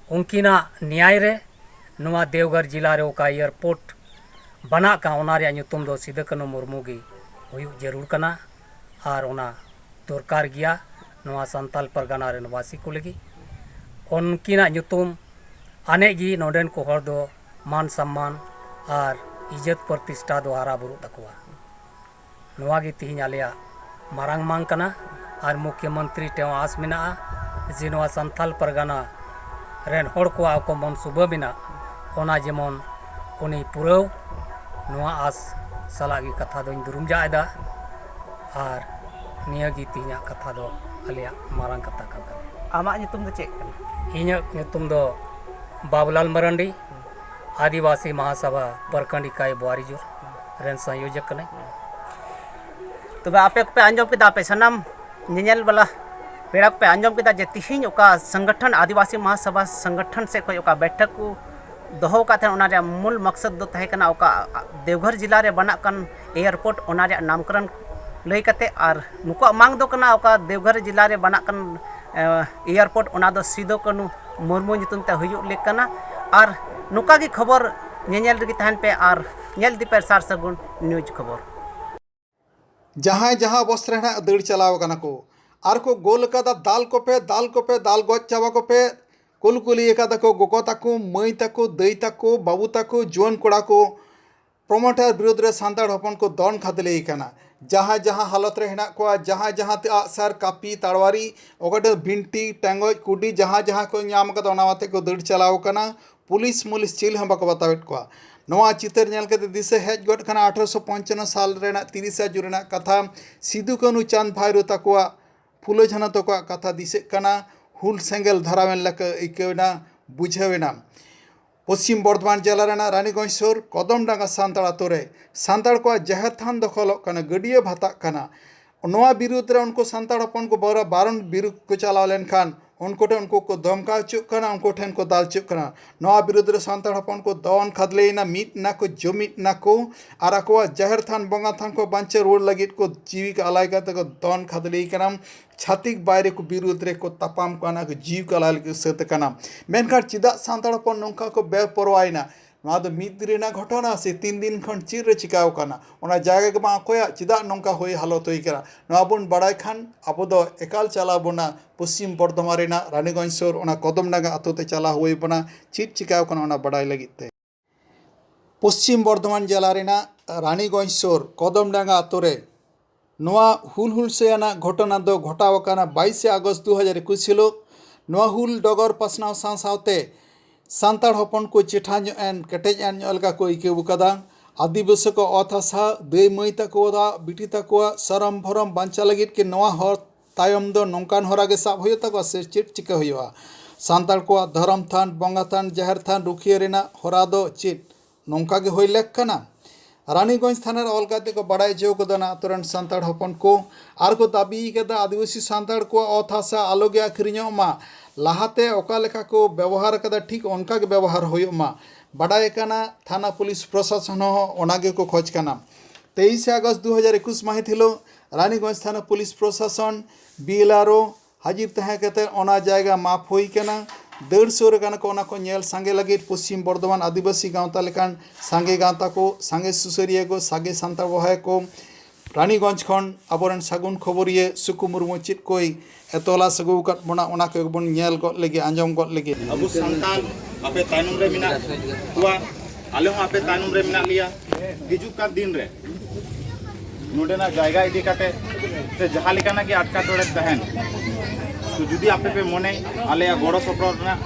ᱩᱱᱠᱤᱱᱟᱜ ᱱᱮᱭᱟᱭ ᱨᱮ ᱱᱚᱣᱟ ᱫᱮᱣᱜᱷᱚᱨ ᱡᱮᱞᱟ ᱨᱮ ᱚᱠᱟ ᱮᱭᱟᱨᱯᱳᱨᱴ ᱵᱮᱱᱟᱜ ᱠᱟᱱ, ᱚᱱᱟ ᱨᱮᱭᱟᱜ ᱧᱩᱛᱩᱢ ᱫᱚ ᱥᱤᱫᱩ ᱠᱟᱹᱱᱦᱩ ᱢᱩᱨᱢᱩ ᱜᱮ ᱦᱩᱭᱩᱜ ᱡᱟᱹᱨᱩᱲ ᱠᱟᱱᱟ ᱟᱨ ᱚᱱᱟ ᱫᱚᱨᱠᱟᱨ ᱜᱮᱭᱟ ᱱᱚᱣᱟ ᱥᱟᱱᱛᱟᱞ ᱯᱟᱨᱜᱟᱱᱟ ᱨᱮᱱ ᱵᱟᱹᱥᱤ ᱠᱚ ᱞᱟᱹᱜᱤᱫ᱾ ᱩᱱᱠᱤᱱᱟᱜ ᱧᱩᱛᱩᱢ ᱟᱱᱮᱡ ᱜᱮ ᱱᱚᱰᱮᱱ ᱠᱚ ᱦᱚᱲ ᱫᱚ ᱢᱟᱱ ᱥᱚᱱᱢᱟᱱ ᱟᱨ ᱤᱡᱽᱡᱚᱛ ᱯᱨᱚᱛᱤᱥᱴᱷᱟ ᱫᱚ ᱦᱟᱨᱟ ᱵᱩᱨᱩᱜ ᱛᱟᱠᱚᱣᱟ᱾ ᱱᱚᱣᱟ ᱜᱮ ᱛᱮᱦᱮᱧ ᱟᱞᱮᱭᱟᱜ ᱢᱟᱨᱟᱝ ᱢᱟᱝ ᱠᱟᱱᱟ ᱟᱨ ᱢᱩᱠᱷᱭᱚ ᱢᱚᱱᱛᱨᱤ ᱴᱷᱮᱱ ᱦᱚᱸ ᱟᱥ ᱢᱮᱱᱟᱜᱼᱟ ᱡᱮ ᱱᱚᱣᱟ ᱥᱟᱱᱛᱟᱞ ᱯᱟᱨᱜᱟᱱᱟ ᱨᱮᱱ ᱦᱚᱲ ᱠᱚᱣᱟᱜ ᱚᱠᱟ ᱢᱚᱱ ᱥᱩᱵᱷᱟᱹ ᱢᱮᱱᱟᱜ, ᱚᱱᱟ ᱡᱮᱢᱚᱱ ᱩᱱᱤ ᱯᱩᱨᱟᱹᱣ, ᱱᱚᱣᱟ ᱟᱥ ᱥᱟᱞᱟᱜ ᱜᱮ ᱠᱟᱛᱷᱟ ᱫᱚᱧ ᱫᱩᱨᱩᱢ ᱡᱟᱜ ᱮᱫᱟ᱾ ᱟᱨ ᱱᱤᱭᱟᱹ ᱜᱮ ᱛᱮᱦᱮᱧᱟᱜ ᱠᱟᱛᱷᱟ ᱫᱚ ᱟᱞᱮᱭᱟᱜ ᱢᱟᱨᱟᱝ ᱠᱟᱛᱷᱟ ᱠᱟᱱ ᱛᱟᱞᱮᱭᱟ᱾ ᱟᱢᱟᱜ ᱧᱩᱛᱩᱢ ᱫᱚ ᱪᱮᱫ ᱠᱟᱱᱟ? ᱤᱧᱟᱹᱜ ᱧᱩᱛᱩᱢ ᱫᱚ ᱵᱟᱵᱩᱞᱟᱞ ᱢᱟᱨᱟᱱᱰᱤ, ᱟᱹᱫᱤᱵᱟᱹᱥᱤ ᱢᱟᱦᱟᱥᱟᱵᱷᱟ ᱯᱨᱚᱠᱷᱚᱸᱰ ᱤᱠᱟᱭ ᱵᱳᱣᱟᱨᱤᱡᱳᱨ ᱨᱮᱱ ᱥᱚᱝᱭᱳᱡᱚᱠ ᱠᱟᱹᱱᱟᱹᱧ᱾ ᱛᱚᱵᱮ ᱟᱯᱮ ᱠᱚᱯᱮ ᱟᱸᱡᱚᱢ ᱠᱮᱫᱟ, ᱟᱯᱮ ᱥᱟᱱᱟᱢ ᱧᱮᱧᱮᱞ ᱵᱟᱞᱟ ᱯᱮᱲᱟ ᱠᱚᱯᱮ ᱟᱸᱡᱚᱢ ᱠᱮᱫᱟ ᱡᱮ ᱛᱤᱦᱤᱧ ᱚᱠᱟ ᱥᱚᱝᱜᱚᱴᱷᱚᱱ, ᱟᱹᱫᱤᱵᱟᱹᱥᱤ ᱢᱟᱦᱟᱥᱟᱵᱷᱟ ᱥᱚᱝᱜᱚᱴᱷᱚᱱ ᱥᱮᱫ ᱠᱷᱚᱱ ᱚᱠᱟ ᱵᱮᱴᱷᱚᱠ ᱠᱚ ᱫᱚᱦᱚ ᱟᱠᱟᱫ ᱛᱟᱦᱮᱸᱱ, ᱚᱱᱟ ᱨᱮᱭᱟᱜ ᱢᱩᱞ ᱢᱚᱠᱥᱚᱫ ᱫᱚ ᱛᱟᱦᱮᱸ ᱠᱟᱱᱟ ᱚᱠᱟ ᱫᱮᱣᱜᱷᱚᱨ ᱡᱮᱞᱟ ᱨᱮ ᱵᱮᱱᱟᱜ ᱠᱟᱱ ᱮᱭᱟᱨᱯᱳᱨᱴ, ᱚᱱᱟ ᱨᱮᱭᱟᱜ ᱱᱟᱢᱠᱚᱨᱚᱱ ᱞᱟᱹᱭ ᱠᱟᱛᱮ᱾ ᱟᱨ ᱱᱩᱠᱩᱣᱟᱜ ᱢᱟᱝ ᱫᱚ ᱠᱟᱱᱟ ᱚᱠᱟ ᱫᱮᱣᱜᱷᱚᱨ ᱡᱮᱞᱟ ᱨᱮ ᱵᱮᱱᱟᱜ ᱠᱟᱱ, ᱮ, ᱮᱭᱟᱨᱯᱳᱨᱴ, ᱚᱱᱟ ᱫᱚ ᱥᱤᱫᱩ ᱠᱟᱹᱱᱦᱩ ᱢᱩᱨᱢᱩ ᱧᱩᱛᱩᱢ ᱛᱮ ᱦᱩᱭᱩᱜ ᱞᱮᱠ ᱠᱟᱱᱟ᱾ ᱟᱨ ᱱᱚᱝᱠᱟ ᱜᱮ ᱠᱷᱚᱵᱚᱨ ᱧᱮᱧᱮᱞ ᱨᱮᱜᱮ ᱛᱟᱦᱮᱱ ᱯᱮ ᱟᱨ ᱧᱮᱞ ᱤᱫᱤ ᱯᱮ ᱥᱟᱨ ᱥᱟᱹᱜᱩᱱ ᱱᱤᱭᱩᱡᱽ ᱠᱷᱚᱵᱚᱨ᱾ ᱡᱟᱦᱟᱸᱭ ᱡᱟᱦᱟᱸ ᱚᱵᱚᱥᱛᱟ ᱨᱮ ᱦᱮᱱᱟᱜ, ᱫᱟᱹᱲ ᱪᱟᱞᱟᱣ ᱠᱟᱱᱟ ᱠᱚ ᱟᱨ ᱠᱚ ᱜᱳᱞ ᱟᱠᱟᱫᱟ, ᱫᱟᱞ ᱠᱚᱯᱮ, ᱫᱟᱞ ᱠᱚᱯᱮ, ᱫᱟᱞ ᱜᱚᱡ ᱪᱟᱵᱟ ᱠᱚᱯᱮ᱾ ᱠᱩᱞᱠᱩᱞᱤ ᱟᱠᱟᱫᱟ ᱠᱚ ᱜᱚᱜᱚ ᱛᱟᱠᱚ, ᱢᱟᱹᱭ ᱛᱟᱠᱚ, ᱫᱟᱹᱭ ᱛᱟᱠᱚ, ᱵᱟᱹᱵᱩ ᱛᱟᱠᱚ, ᱡᱩᱣᱟᱹᱱ ᱠᱚᱲᱟ ᱠᱚ᱾ ᱯᱨᱚᱢᱳᱴᱟᱨ ᱵᱤᱨᱩᱫᱷ ᱨᱮ ᱥᱟᱱᱛᱟᱲ ᱦᱚᱯᱚᱱ ᱠᱚ ᱫᱚᱱ ᱠᱷᱟᱫᱽᱞᱮ ᱠᱟᱱᱟ᱾ ᱡᱟᱦᱟᱸᱭ ᱡᱟᱦᱟᱸ ᱦᱟᱞᱚᱛ ᱨᱮ ᱦᱮᱱᱟᱜ ᱠᱚᱣᱟ, ᱡᱟᱦᱟᱸᱭ ᱡᱟᱦᱟᱸ ᱛᱮ ᱟᱜᱼᱥᱟᱨ, ᱠᱟᱹᱯᱤ, ᱛᱟᱲᱣᱟᱨᱤ, ᱚᱠᱟᱴᱟᱜ ᱵᱤᱱᱴᱤ, ᱴᱮᱸᱜᱚᱡ, ᱠᱩᱰᱤ, ᱡᱟᱦᱟᱸ ᱡᱟᱦᱟᱸ ᱠᱚ ᱧᱟᱢ ᱟᱠᱟᱫᱟ, ᱚᱱᱟ ᱟᱛᱮ ᱠᱚ ᱫᱟᱹᱲ ᱪᱟᱞᱟᱣ ᱠᱟᱱᱟ᱾ ᱯᱩᱞᱤᱥ ᱢᱩᱞᱤᱥ ᱪᱤᱞ ᱦᱚᱸ ᱵᱟᱠᱚ ᱵᱟᱛᱟᱣᱮᱫ ᱠᱚᱣᱟ᱾ ᱱᱚᱣᱟ ᱪᱤᱛᱟᱹᱨ ᱧᱮᱞ ᱠᱟᱛᱮ ᱫᱤᱥᱟᱹ ᱦᱮᱡ ᱜᱚᱫ ᱠᱟᱱᱟ ᱟᱴᱷᱨᱚᱥᱚ ᱯᱚᱧᱪᱟᱱᱱᱚ ᱥᱟᱞ ᱨᱮᱱᱟᱜ ᱛᱤᱨᱤᱥᱟ ᱡᱩᱱ ᱨᱮᱱᱟᱜ ᱠᱟᱛᱷᱟ, ᱥᱤᱫᱩ ᱠᱟᱹᱱᱦᱩ ᱪᱟᱸᱫᱽ ᱵᱷᱟᱭᱨᱳ ᱛᱟᱠᱚᱣᱟᱜ, ᱯᱷᱩᱞᱳ ᱡᱷᱟᱱᱚ ᱛᱟᱠᱚᱣᱟᱜ ᱠᱟᱛᱷᱟ ᱫᱤᱥᱟᱹᱜ ᱠᱟᱱᱟ᱾ ᱦᱩᱞ ᱥᱮᱸᱜᱮᱞ ᱫᱷᱚᱨᱟᱣᱮᱱ ᱞᱮᱠᱟ ᱟᱹᱭᱠᱟᱹᱣ ᱮᱱᱟ, ᱵᱩᱡᱷᱟᱹᱣ ᱮᱱᱟ᱾ ᱯᱚᱥᱪᱤᱢ ᱵᱚᱨᱫᱷᱚᱢᱟᱱ ᱡᱮᱞᱟ ᱨᱮᱱᱟᱜ ᱨᱟᱱᱤᱜᱚᱸᱡᱽ ᱥᱩᱨ ᱠᱚᱫᱚᱢᱰᱟᱸᱜᱟ ᱥᱟᱱᱛᱟᱲ ᱟᱛᱳ ᱨᱮ ᱥᱟᱱᱛᱟᱲ ᱠᱚᱣᱟᱜ ᱡᱟᱦᱮᱨ ᱛᱷᱟᱱ ᱫᱚᱠᱷᱚᱞᱚᱜ ᱠᱟᱱᱟ, ᱜᱟᱹᱰᱭᱟᱹ ᱵᱷᱟᱛᱟᱜ ᱠᱟᱱᱟ᱾ ᱱᱚᱣᱟ ᱵᱤᱨᱩᱫᱽ ᱨᱮ ᱩᱱᱠᱩ ᱥᱟᱱᱛᱟᱲ ᱦᱚᱯᱚᱱ ᱠᱚ ᱵᱟᱨᱚ-, ᱵᱟᱨᱚᱱ ᱵᱤᱨᱩᱫᱽ ᱠᱚ ᱪᱟᱞᱟᱣ ᱞᱮᱱᱠᱷᱟᱱ ᱩᱱᱠᱩ ᱴᱷᱮᱱ ᱩᱱᱠᱩ ᱠᱚ ᱫᱷᱚᱢᱠᱟᱣ ᱦᱚᱪᱚᱜ ᱠᱟᱱᱟ, ᱩᱱᱠᱩ ᱴᱷᱮᱱ ᱠᱚ ᱫᱟᱞ ᱦᱚᱪᱚᱜ ᱠᱟᱱᱟ᱾ ᱱᱚᱣᱟ ᱵᱤᱨᱩᱫᱽ ᱨᱮ ᱥᱟᱱᱛᱟᱲ ᱦᱚᱯᱚᱱ ᱠᱚ ᱫᱚᱱ ᱠᱷᱟᱫᱽᱞᱮᱭᱮᱱᱟ, ᱢᱤᱫ ᱱᱟᱠᱚ, ᱡᱩᱢᱤᱫ ᱱᱟᱠᱚ ᱟᱨ ᱟᱠᱚᱣᱟᱜ ᱡᱟᱦᱮᱨ ᱛᱷᱟᱱ, ᱵᱚᱸᱜᱟ ᱛᱷᱟᱱ ᱠᱚ ᱵᱟᱧᱪᱟᱣ ᱨᱩᱣᱟᱹᱲ ᱞᱟᱹᱜᱤᱫ ᱠᱚ ᱡᱤᱣᱤ ᱠᱚ ᱟᱞᱟᱭ ᱠᱟᱛᱮ ᱠᱚ ᱫᱚᱱ ᱠᱷᱟᱫᱽᱞᱮᱭ ᱠᱟᱱᱟ᱾ ᱪᱷᱟᱹᱛᱤᱠ ᱵᱟᱭᱨᱤ ᱠᱚ ᱵᱤᱨᱩᱫᱽ ᱨᱮ ᱠᱚ ᱛᱟᱯᱟᱢ ᱠᱟᱱᱟ, ᱠᱚ ᱡᱤᱣᱤ ᱠᱚ ᱟᱞᱟᱭ ᱞᱟᱹᱜᱤᱫ ᱥᱟᱹᱛ ᱟᱠᱟᱱᱟ᱾ ᱢᱮᱱᱠᱷᱟᱱ ᱪᱮᱫᱟᱜ ᱥᱟᱱᱛᱟᱲ ᱦᱚᱯᱚᱱ ᱱᱚᱝᱠᱟ ᱠᱚ ᱵᱮᱯᱚᱨᱣᱟᱭᱮᱱᱟ? ᱱᱚᱣᱟ ᱫᱚ ᱢᱤᱫ ᱫᱤᱱ ᱨᱮᱱᱟᱜ ᱜᱷᱚᱴᱚᱱᱟ ᱥᱮ ᱛᱤᱱ ᱫᱤᱱ ᱠᱷᱚᱱ ᱪᱮᱫ ᱨᱮ ᱪᱤᱠᱟᱣ ᱠᱟᱱᱟ? ᱚᱱᱟ ᱡᱟᱭᱜᱟ ᱜᱮ ᱵᱟᱝ ᱚᱠᱚᱭᱟᱜ, ᱪᱮᱫᱟᱜ ᱱᱚᱝᱠᱟ ᱦᱩᱭ ᱦᱟᱞᱚᱛ ᱦᱩᱭ ᱠᱟᱱᱟ? ᱱᱚᱣᱟ ᱵᱚᱱ ᱵᱟᱲᱟᱭ ᱠᱷᱟᱱ ᱟᱵᱚ ᱫᱚ ᱮᱠᱟᱞ ᱪᱟᱞᱟᱣ ᱵᱚᱱᱟ ᱯᱚᱥᱪᱤᱢ ᱵᱚᱨᱫᱷᱚᱢᱟᱱ ᱨᱮᱱᱟᱜ ᱨᱟᱱᱤᱜᱚᱸᱡᱽ ᱥᱩᱨ ᱚᱱᱟ ᱠᱚᱫᱚᱢᱰᱟᱸᱜᱟ ᱟᱛᱳ ᱛᱮ ᱪᱟᱞᱟᱣ ᱦᱩᱭ ᱵᱚᱱᱟ, ᱪᱮᱫ ᱪᱤᱠᱟᱣ ᱠᱟᱱᱟ ᱚᱱᱟ ᱵᱟᱰᱟᱭ ᱞᱟᱹᱜᱤᱫ ᱛᱮ᱾ ᱯᱚᱥᱪᱤᱢ ᱵᱚᱨᱫᱷᱚᱢᱟᱱ ᱡᱮᱞᱟ ᱨᱮᱱᱟᱜ ᱨᱟᱱᱤᱜᱚᱸᱡᱽ ᱥᱩᱨ ᱠᱚᱫᱚᱢᱰᱟᱸᱜᱟ ᱟᱛᱳ ᱨᱮ ᱱᱚᱣᱟ ᱦᱩᱞ ᱦᱩᱞᱥᱟᱹᱭ ᱟᱱᱟᱜ ᱜᱷᱚᱴᱚᱱᱟ ᱫᱚ ᱜᱷᱚᱴᱟᱣ ᱟᱠᱟᱱᱟ ᱵᱟᱭᱤᱥᱮ ᱟᱜᱚᱥᱴ ᱫᱩ ᱦᱟᱡᱟᱨ ᱮᱠᱩᱥ ᱦᱤᱞᱳᱜ᱾ ᱱᱚᱣᱟ ᱦᱩᱞ ᱰᱚᱜᱚᱨ ᱯᱟᱥᱱᱟᱣ ᱥᱟᱶ ᱥᱟᱶᱛᱮ ᱥᱟᱱᱛᱟᱲ ᱦᱚᱯᱚᱱ ᱠᱚ ᱪᱮᱴᱷᱟ ᱧᱚᱜ ᱮᱱ, ᱠᱮᱴᱮᱡ ᱮᱱ ᱧᱚᱜ ᱞᱮᱠᱟ ᱠᱚ ᱟᱹᱭᱠᱟᱹᱣ ᱟᱠᱟᱫᱟ᱾ ᱟᱹᱫᱤᱵᱟᱹᱥᱤ ᱠᱚ ᱚᱛ ᱦᱟᱥᱟ, ᱫᱟᱹᱭ ᱢᱟᱹᱭ ᱛᱟᱠᱚᱣᱟᱜ, ᱵᱤᱴᱤ ᱛᱟᱠᱚᱣᱟᱜ ᱥᱚᱨᱚᱢ ᱵᱷᱚᱨᱚᱢ ᱵᱟᱧᱪᱟᱣ ᱞᱟᱹᱜᱤᱫ ᱠᱤ ᱱᱚᱣᱟ ᱦᱚᱨ ᱛᱟᱭᱚᱢ ᱫᱚ ᱱᱚᱝᱠᱟᱱ ᱦᱚᱨᱟ ᱜᱮ ᱥᱟᱵ ᱦᱩᱭᱩᱜ ᱛᱟᱠᱚᱣᱟ ᱥᱮ ᱪᱮᱫ ᱪᱤᱠᱟᱹ ᱦᱩᱭᱩᱜᱼᱟ? ᱥᱟᱱᱛᱟᱲ ᱠᱚᱣᱟᱜ ᱫᱷᱚᱨᱚᱢ ᱛᱷᱟᱱ, ᱵᱚᱸᱜᱟ ᱛᱷᱟᱱ, ᱡᱟᱦᱮᱨ ᱛᱷᱟᱱ ᱨᱩᱠᱷᱤᱭᱟᱹ ᱨᱮᱱᱟᱜ ᱦᱚᱨᱟ ᱫᱚ ᱪᱮᱫ ᱱᱚᱝᱠᱟ ᱜᱮ ᱦᱩᱭ ᱞᱮᱠ ᱠᱟᱱᱟ? ᱨᱟᱱᱤᱜᱚᱸᱡᱽ ᱛᱷᱟᱱᱟ ᱨᱮ ᱚᱞ ᱠᱟᱛᱮ ᱠᱚ ᱵᱟᱲᱟᱭ ᱦᱚᱪᱚ ᱠᱟᱫᱟ ᱚᱱᱟ ᱟᱛᱳ ᱨᱮᱱ ᱥᱟᱱᱛᱟᱲ ᱦᱚᱯᱚᱱ ᱠᱚ, ᱟᱨ ᱠᱚ ᱫᱟᱹᱵᱤ ᱠᱟᱫᱟ ᱟᱹᱫᱤᱵᱟᱹᱥᱤ ᱥᱟᱱᱛᱟᱲ ᱠᱚᱣᱟᱜ ᱚᱛ ᱦᱟᱥᱟ ᱟᱞᱚ ᱜᱮ ᱟᱹᱠᱷᱨᱤᱧᱚᱜ ᱢᱟ, ᱞᱟᱦᱟᱛᱮ ᱚᱠᱟ ᱞᱮᱠᱟ ᱠᱚ ᱵᱮᱵᱚᱦᱟᱨ ᱠᱟᱫᱟ ᱴᱷᱤᱠ ᱚᱱᱠᱟ ᱜᱮ ᱵᱮᱵᱚᱦᱟᱨ ᱦᱩᱭᱩᱜ ᱢᱟ᱾ ᱵᱟᱰᱟᱭ ᱠᱟᱱᱟ ᱛᱷᱟᱱᱟ ᱯᱩᱞᱤᱥ ᱯᱨᱚᱥᱟᱥᱚᱱ ᱦᱚᱸ ᱚᱱᱟ ᱜᱮᱠᱚ ᱠᱷᱚᱡᱽ ᱠᱟᱱᱟ᱾ ᱛᱮᱭᱤᱥᱮ ᱟᱜᱚᱥᱴ ᱫᱩ ᱦᱟᱡᱟᱨ ᱮᱠᱩᱥ ᱢᱟᱹᱦᱤᱛ ᱦᱤᱞᱳᱜ ᱨᱟᱱᱤᱜᱚᱸᱡᱽ ᱛᱷᱟᱱᱟ ᱯᱩᱞᱤᱥ ᱯᱨᱚᱥᱟᱥᱚᱱ, ᱵᱤ ᱮᱞ ᱟᱨ ᱳ ᱦᱟᱹᱡᱤᱨ ᱛᱟᱦᱮᱸ ᱠᱟᱛᱮ ᱚᱱᱟ ᱡᱟᱭᱜᱟ ᱢᱟᱯ ᱦᱩᱭ ᱠᱟᱱᱟ᱾ ᱫᱟᱹᱲ ᱥᱩᱨ ᱟᱠᱟᱱᱟ ᱠᱚ ᱚᱱᱟ ᱠᱚ ᱧᱮᱞ ᱥᱟᱸᱜᱮ ᱞᱟᱹᱜᱤᱫ ᱯᱚᱥᱪᱤᱢ ᱵᱚᱨᱫᱷᱚᱢᱟᱱ ᱟᱹᱫᱤᱵᱟᱹᱥᱤ ᱜᱟᱶᱛᱟ ᱞᱮᱠᱟᱱ ᱥᱟᱸᱜᱮ ᱜᱟᱶᱛᱟ ᱠᱚ, ᱥᱟᱸᱜᱮ ᱥᱩᱥᱟᱹᱨᱤᱭᱟᱹ ᱠᱚ, ᱥᱟᱸᱜᱮ ᱥᱟᱱᱛᱟᱲ ᱵᱚᱭᱦᱟ ᱠᱚ᱾ ᱨᱟᱱᱤᱜᱚᱸᱡᱽ ᱠᱷᱚᱱ ᱟᱵᱚᱨᱮᱱ ᱥᱟᱹᱜᱩᱱ ᱠᱷᱚᱵᱚᱨᱤᱭᱟᱹ ᱥᱩᱠᱩ ᱢᱩᱨᱢᱩ ᱪᱮᱫ ᱠᱚᱭ ᱮᱛᱚᱞᱟ ᱟᱹᱜᱩ ᱟᱠᱟᱫ ᱵᱚᱱᱟ, ᱚᱱᱟ ᱠᱚᱜᱮ ᱵᱚᱱ ᱧᱮᱞ ᱜᱚᱫ ᱞᱮᱜᱮ, ᱟᱸᱡᱚᱢ ᱜᱚᱫ ᱞᱮᱜᱮ᱾ ᱟᱵᱚ ᱥᱟᱱᱛᱟᱲ ᱟᱯᱮ ᱛᱟᱭᱱᱚᱢ ᱨᱮ ᱢᱮᱱᱟᱜ ᱠᱚᱣᱟ, ᱟᱞᱮ ᱦᱚᱸ ᱟᱯᱮ ᱛᱟᱭᱱᱚᱢ ᱨᱮ ᱢᱮᱱᱟᱜ ᱞᱮᱭᱟ᱾ ᱦᱤᱡᱩᱜ ᱠᱟᱱ ᱫᱤᱱ ᱨᱮ ᱱᱚᱰᱮᱱᱟᱜ ᱡᱟᱭᱜᱟ ᱤᱫᱤ ᱠᱟᱛᱮ ᱥᱮ ᱡᱟᱦᱟᱸ ᱞᱮᱠᱟᱱᱟᱜ ᱜᱮ ᱟᱴᱠᱟᱴᱚᱬᱮ ᱛᱟᱦᱮᱱ, ᱛᱚ ᱡᱩᱫᱤ ᱟᱯᱮ ᱯᱮ ᱢᱚᱱᱮ ᱟᱞᱮᱭᱟᱜ ᱜᱚᱲᱚ ᱥᱚᱯᱚᱦᱚᱫ ᱨᱮᱱᱟᱜ,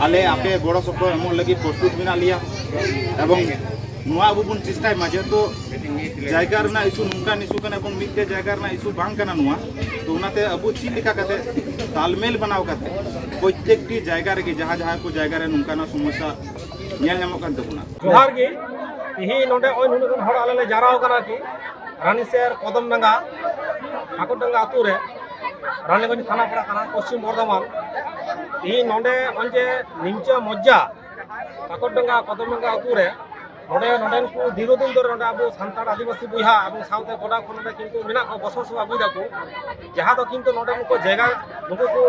ᱟᱞᱮ ᱟᱯᱮ ᱜᱚᱲᱚ ᱥᱚᱯᱚᱦᱚᱫ ᱮᱢᱚᱜ ᱞᱟᱹᱜᱤᱫ ᱯᱨᱚᱥᱛᱩᱛ ᱢᱮᱱᱟᱜ ᱞᱮᱭᱟ᱾ ᱮᱵᱚᱝ ᱱᱚᱣᱟ ᱟᱵᱚ ᱵᱚᱱ ᱪᱮᱥᱴᱟᱭ ᱢᱟ, ᱡᱮᱦᱮᱛᱩ ᱡᱟᱭᱜᱟ ᱨᱮᱱᱟᱜ ᱤᱥᱩ ᱱᱚᱝᱠᱟᱱ ᱤᱥᱩ ᱠᱟᱱᱟ ᱮᱵᱚᱝ ᱢᱤᱫᱴᱮᱡ ᱡᱟᱭᱜᱟ ᱨᱮᱱᱟᱜ ᱤᱥᱩ ᱵᱟᱝ ᱠᱟᱱᱟ ᱱᱚᱣᱟ᱾ ᱛᱚ ᱚᱱᱟᱛᱮ ᱟᱵᱚ ᱪᱮᱫ ᱞᱮᱠᱟ ᱠᱟᱛᱮ ᱛᱟᱞᱢᱮᱞ ᱵᱮᱱᱟᱣ ᱠᱟᱛᱮ ᱯᱨᱚᱛᱛᱮᱠᱴᱤ ᱡᱟᱭᱜᱟ ᱨᱮᱜᱮ ᱡᱟᱦᱟᱸ ᱡᱟᱦᱟᱸ ᱠᱚ ᱡᱟᱭᱜᱟ ᱨᱮ ᱱᱚᱝᱠᱟᱱᱟᱜ ᱥᱚᱢᱚᱥᱥᱟ ᱧᱮᱞ ᱧᱟᱢᱚᱜ ᱠᱟᱱ ᱛᱟᱵᱚᱱᱟ᱾ ᱡᱚᱦᱟᱨ ᱜᱮ᱾ ᱛᱮᱦᱮᱧ ᱱᱚᱰᱮ ᱱᱚᱜᱼᱚᱭ ᱱᱩᱱᱟᱹᱜ ᱜᱟᱱ ᱦᱚᱲ ᱟᱞᱮ ᱞᱮ ᱡᱟᱣᱨᱟ ᱟᱠᱟᱱᱟ ᱠᱤ ᱨᱟᱱᱤᱥᱮᱨ ᱠᱚᱫᱚᱢᱰᱟᱸᱜᱟ, ᱠᱟᱠᱚᱨᱰᱟᱸᱜᱟ ᱟᱹᱛᱩ ᱨᱮ, ᱨᱟᱱᱤᱜᱚᱸᱡᱽ ᱛᱷᱟᱱᱟ ᱯᱟᱲᱟᱜ ᱠᱟᱱᱟ, ᱯᱚᱥᱪᱤᱢ ᱵᱚᱨᱫᱷᱚᱢᱟᱱ᱾ ᱛᱮᱦᱮᱧ ᱱᱚᱰᱮ ᱱᱚᱜᱼᱚᱭ ᱡᱮ ᱱᱤᱢᱪᱟ ᱢᱚᱡᱽᱡᱟ ᱠᱟᱠᱚᱨᱰᱟᱸᱜᱟ ᱠᱚᱫᱚᱢᱰᱟᱸᱜᱟ ᱟᱹᱛᱩ ᱨᱮ, ᱱᱚᱰᱮ, ᱱᱚᱰᱮᱱ ᱠᱚ ᱫᱤᱨᱜᱷᱚ ᱫᱤᱱ ᱫᱷᱚᱨᱮ ᱱᱚᱰᱮ ᱟᱵᱚ ᱥᱟᱱᱛᱟᱲ ᱟᱹᱫᱤᱵᱟᱹᱥᱤ ᱵᱚᱭᱦᱟ ᱮᱵᱚᱝ ᱥᱟᱶᱛᱮ ᱜᱚᱰᱟ ᱠᱚ ᱱᱚᱰᱮ ᱠᱤᱱᱛᱩ ᱢᱮᱱᱟᱜ ᱠᱚᱣᱟ, ᱵᱚᱥᱚᱵᱟᱥ ᱟᱹᱜᱩᱭ ᱫᱟᱠᱚ᱾ ᱡᱟᱦᱟᱸ ᱫᱚ ᱠᱤᱱᱛᱩ ᱱᱚᱰᱮ ᱱᱩᱠᱩ ᱡᱟᱭᱜᱟ, ᱱᱩᱠᱩ ᱠᱚ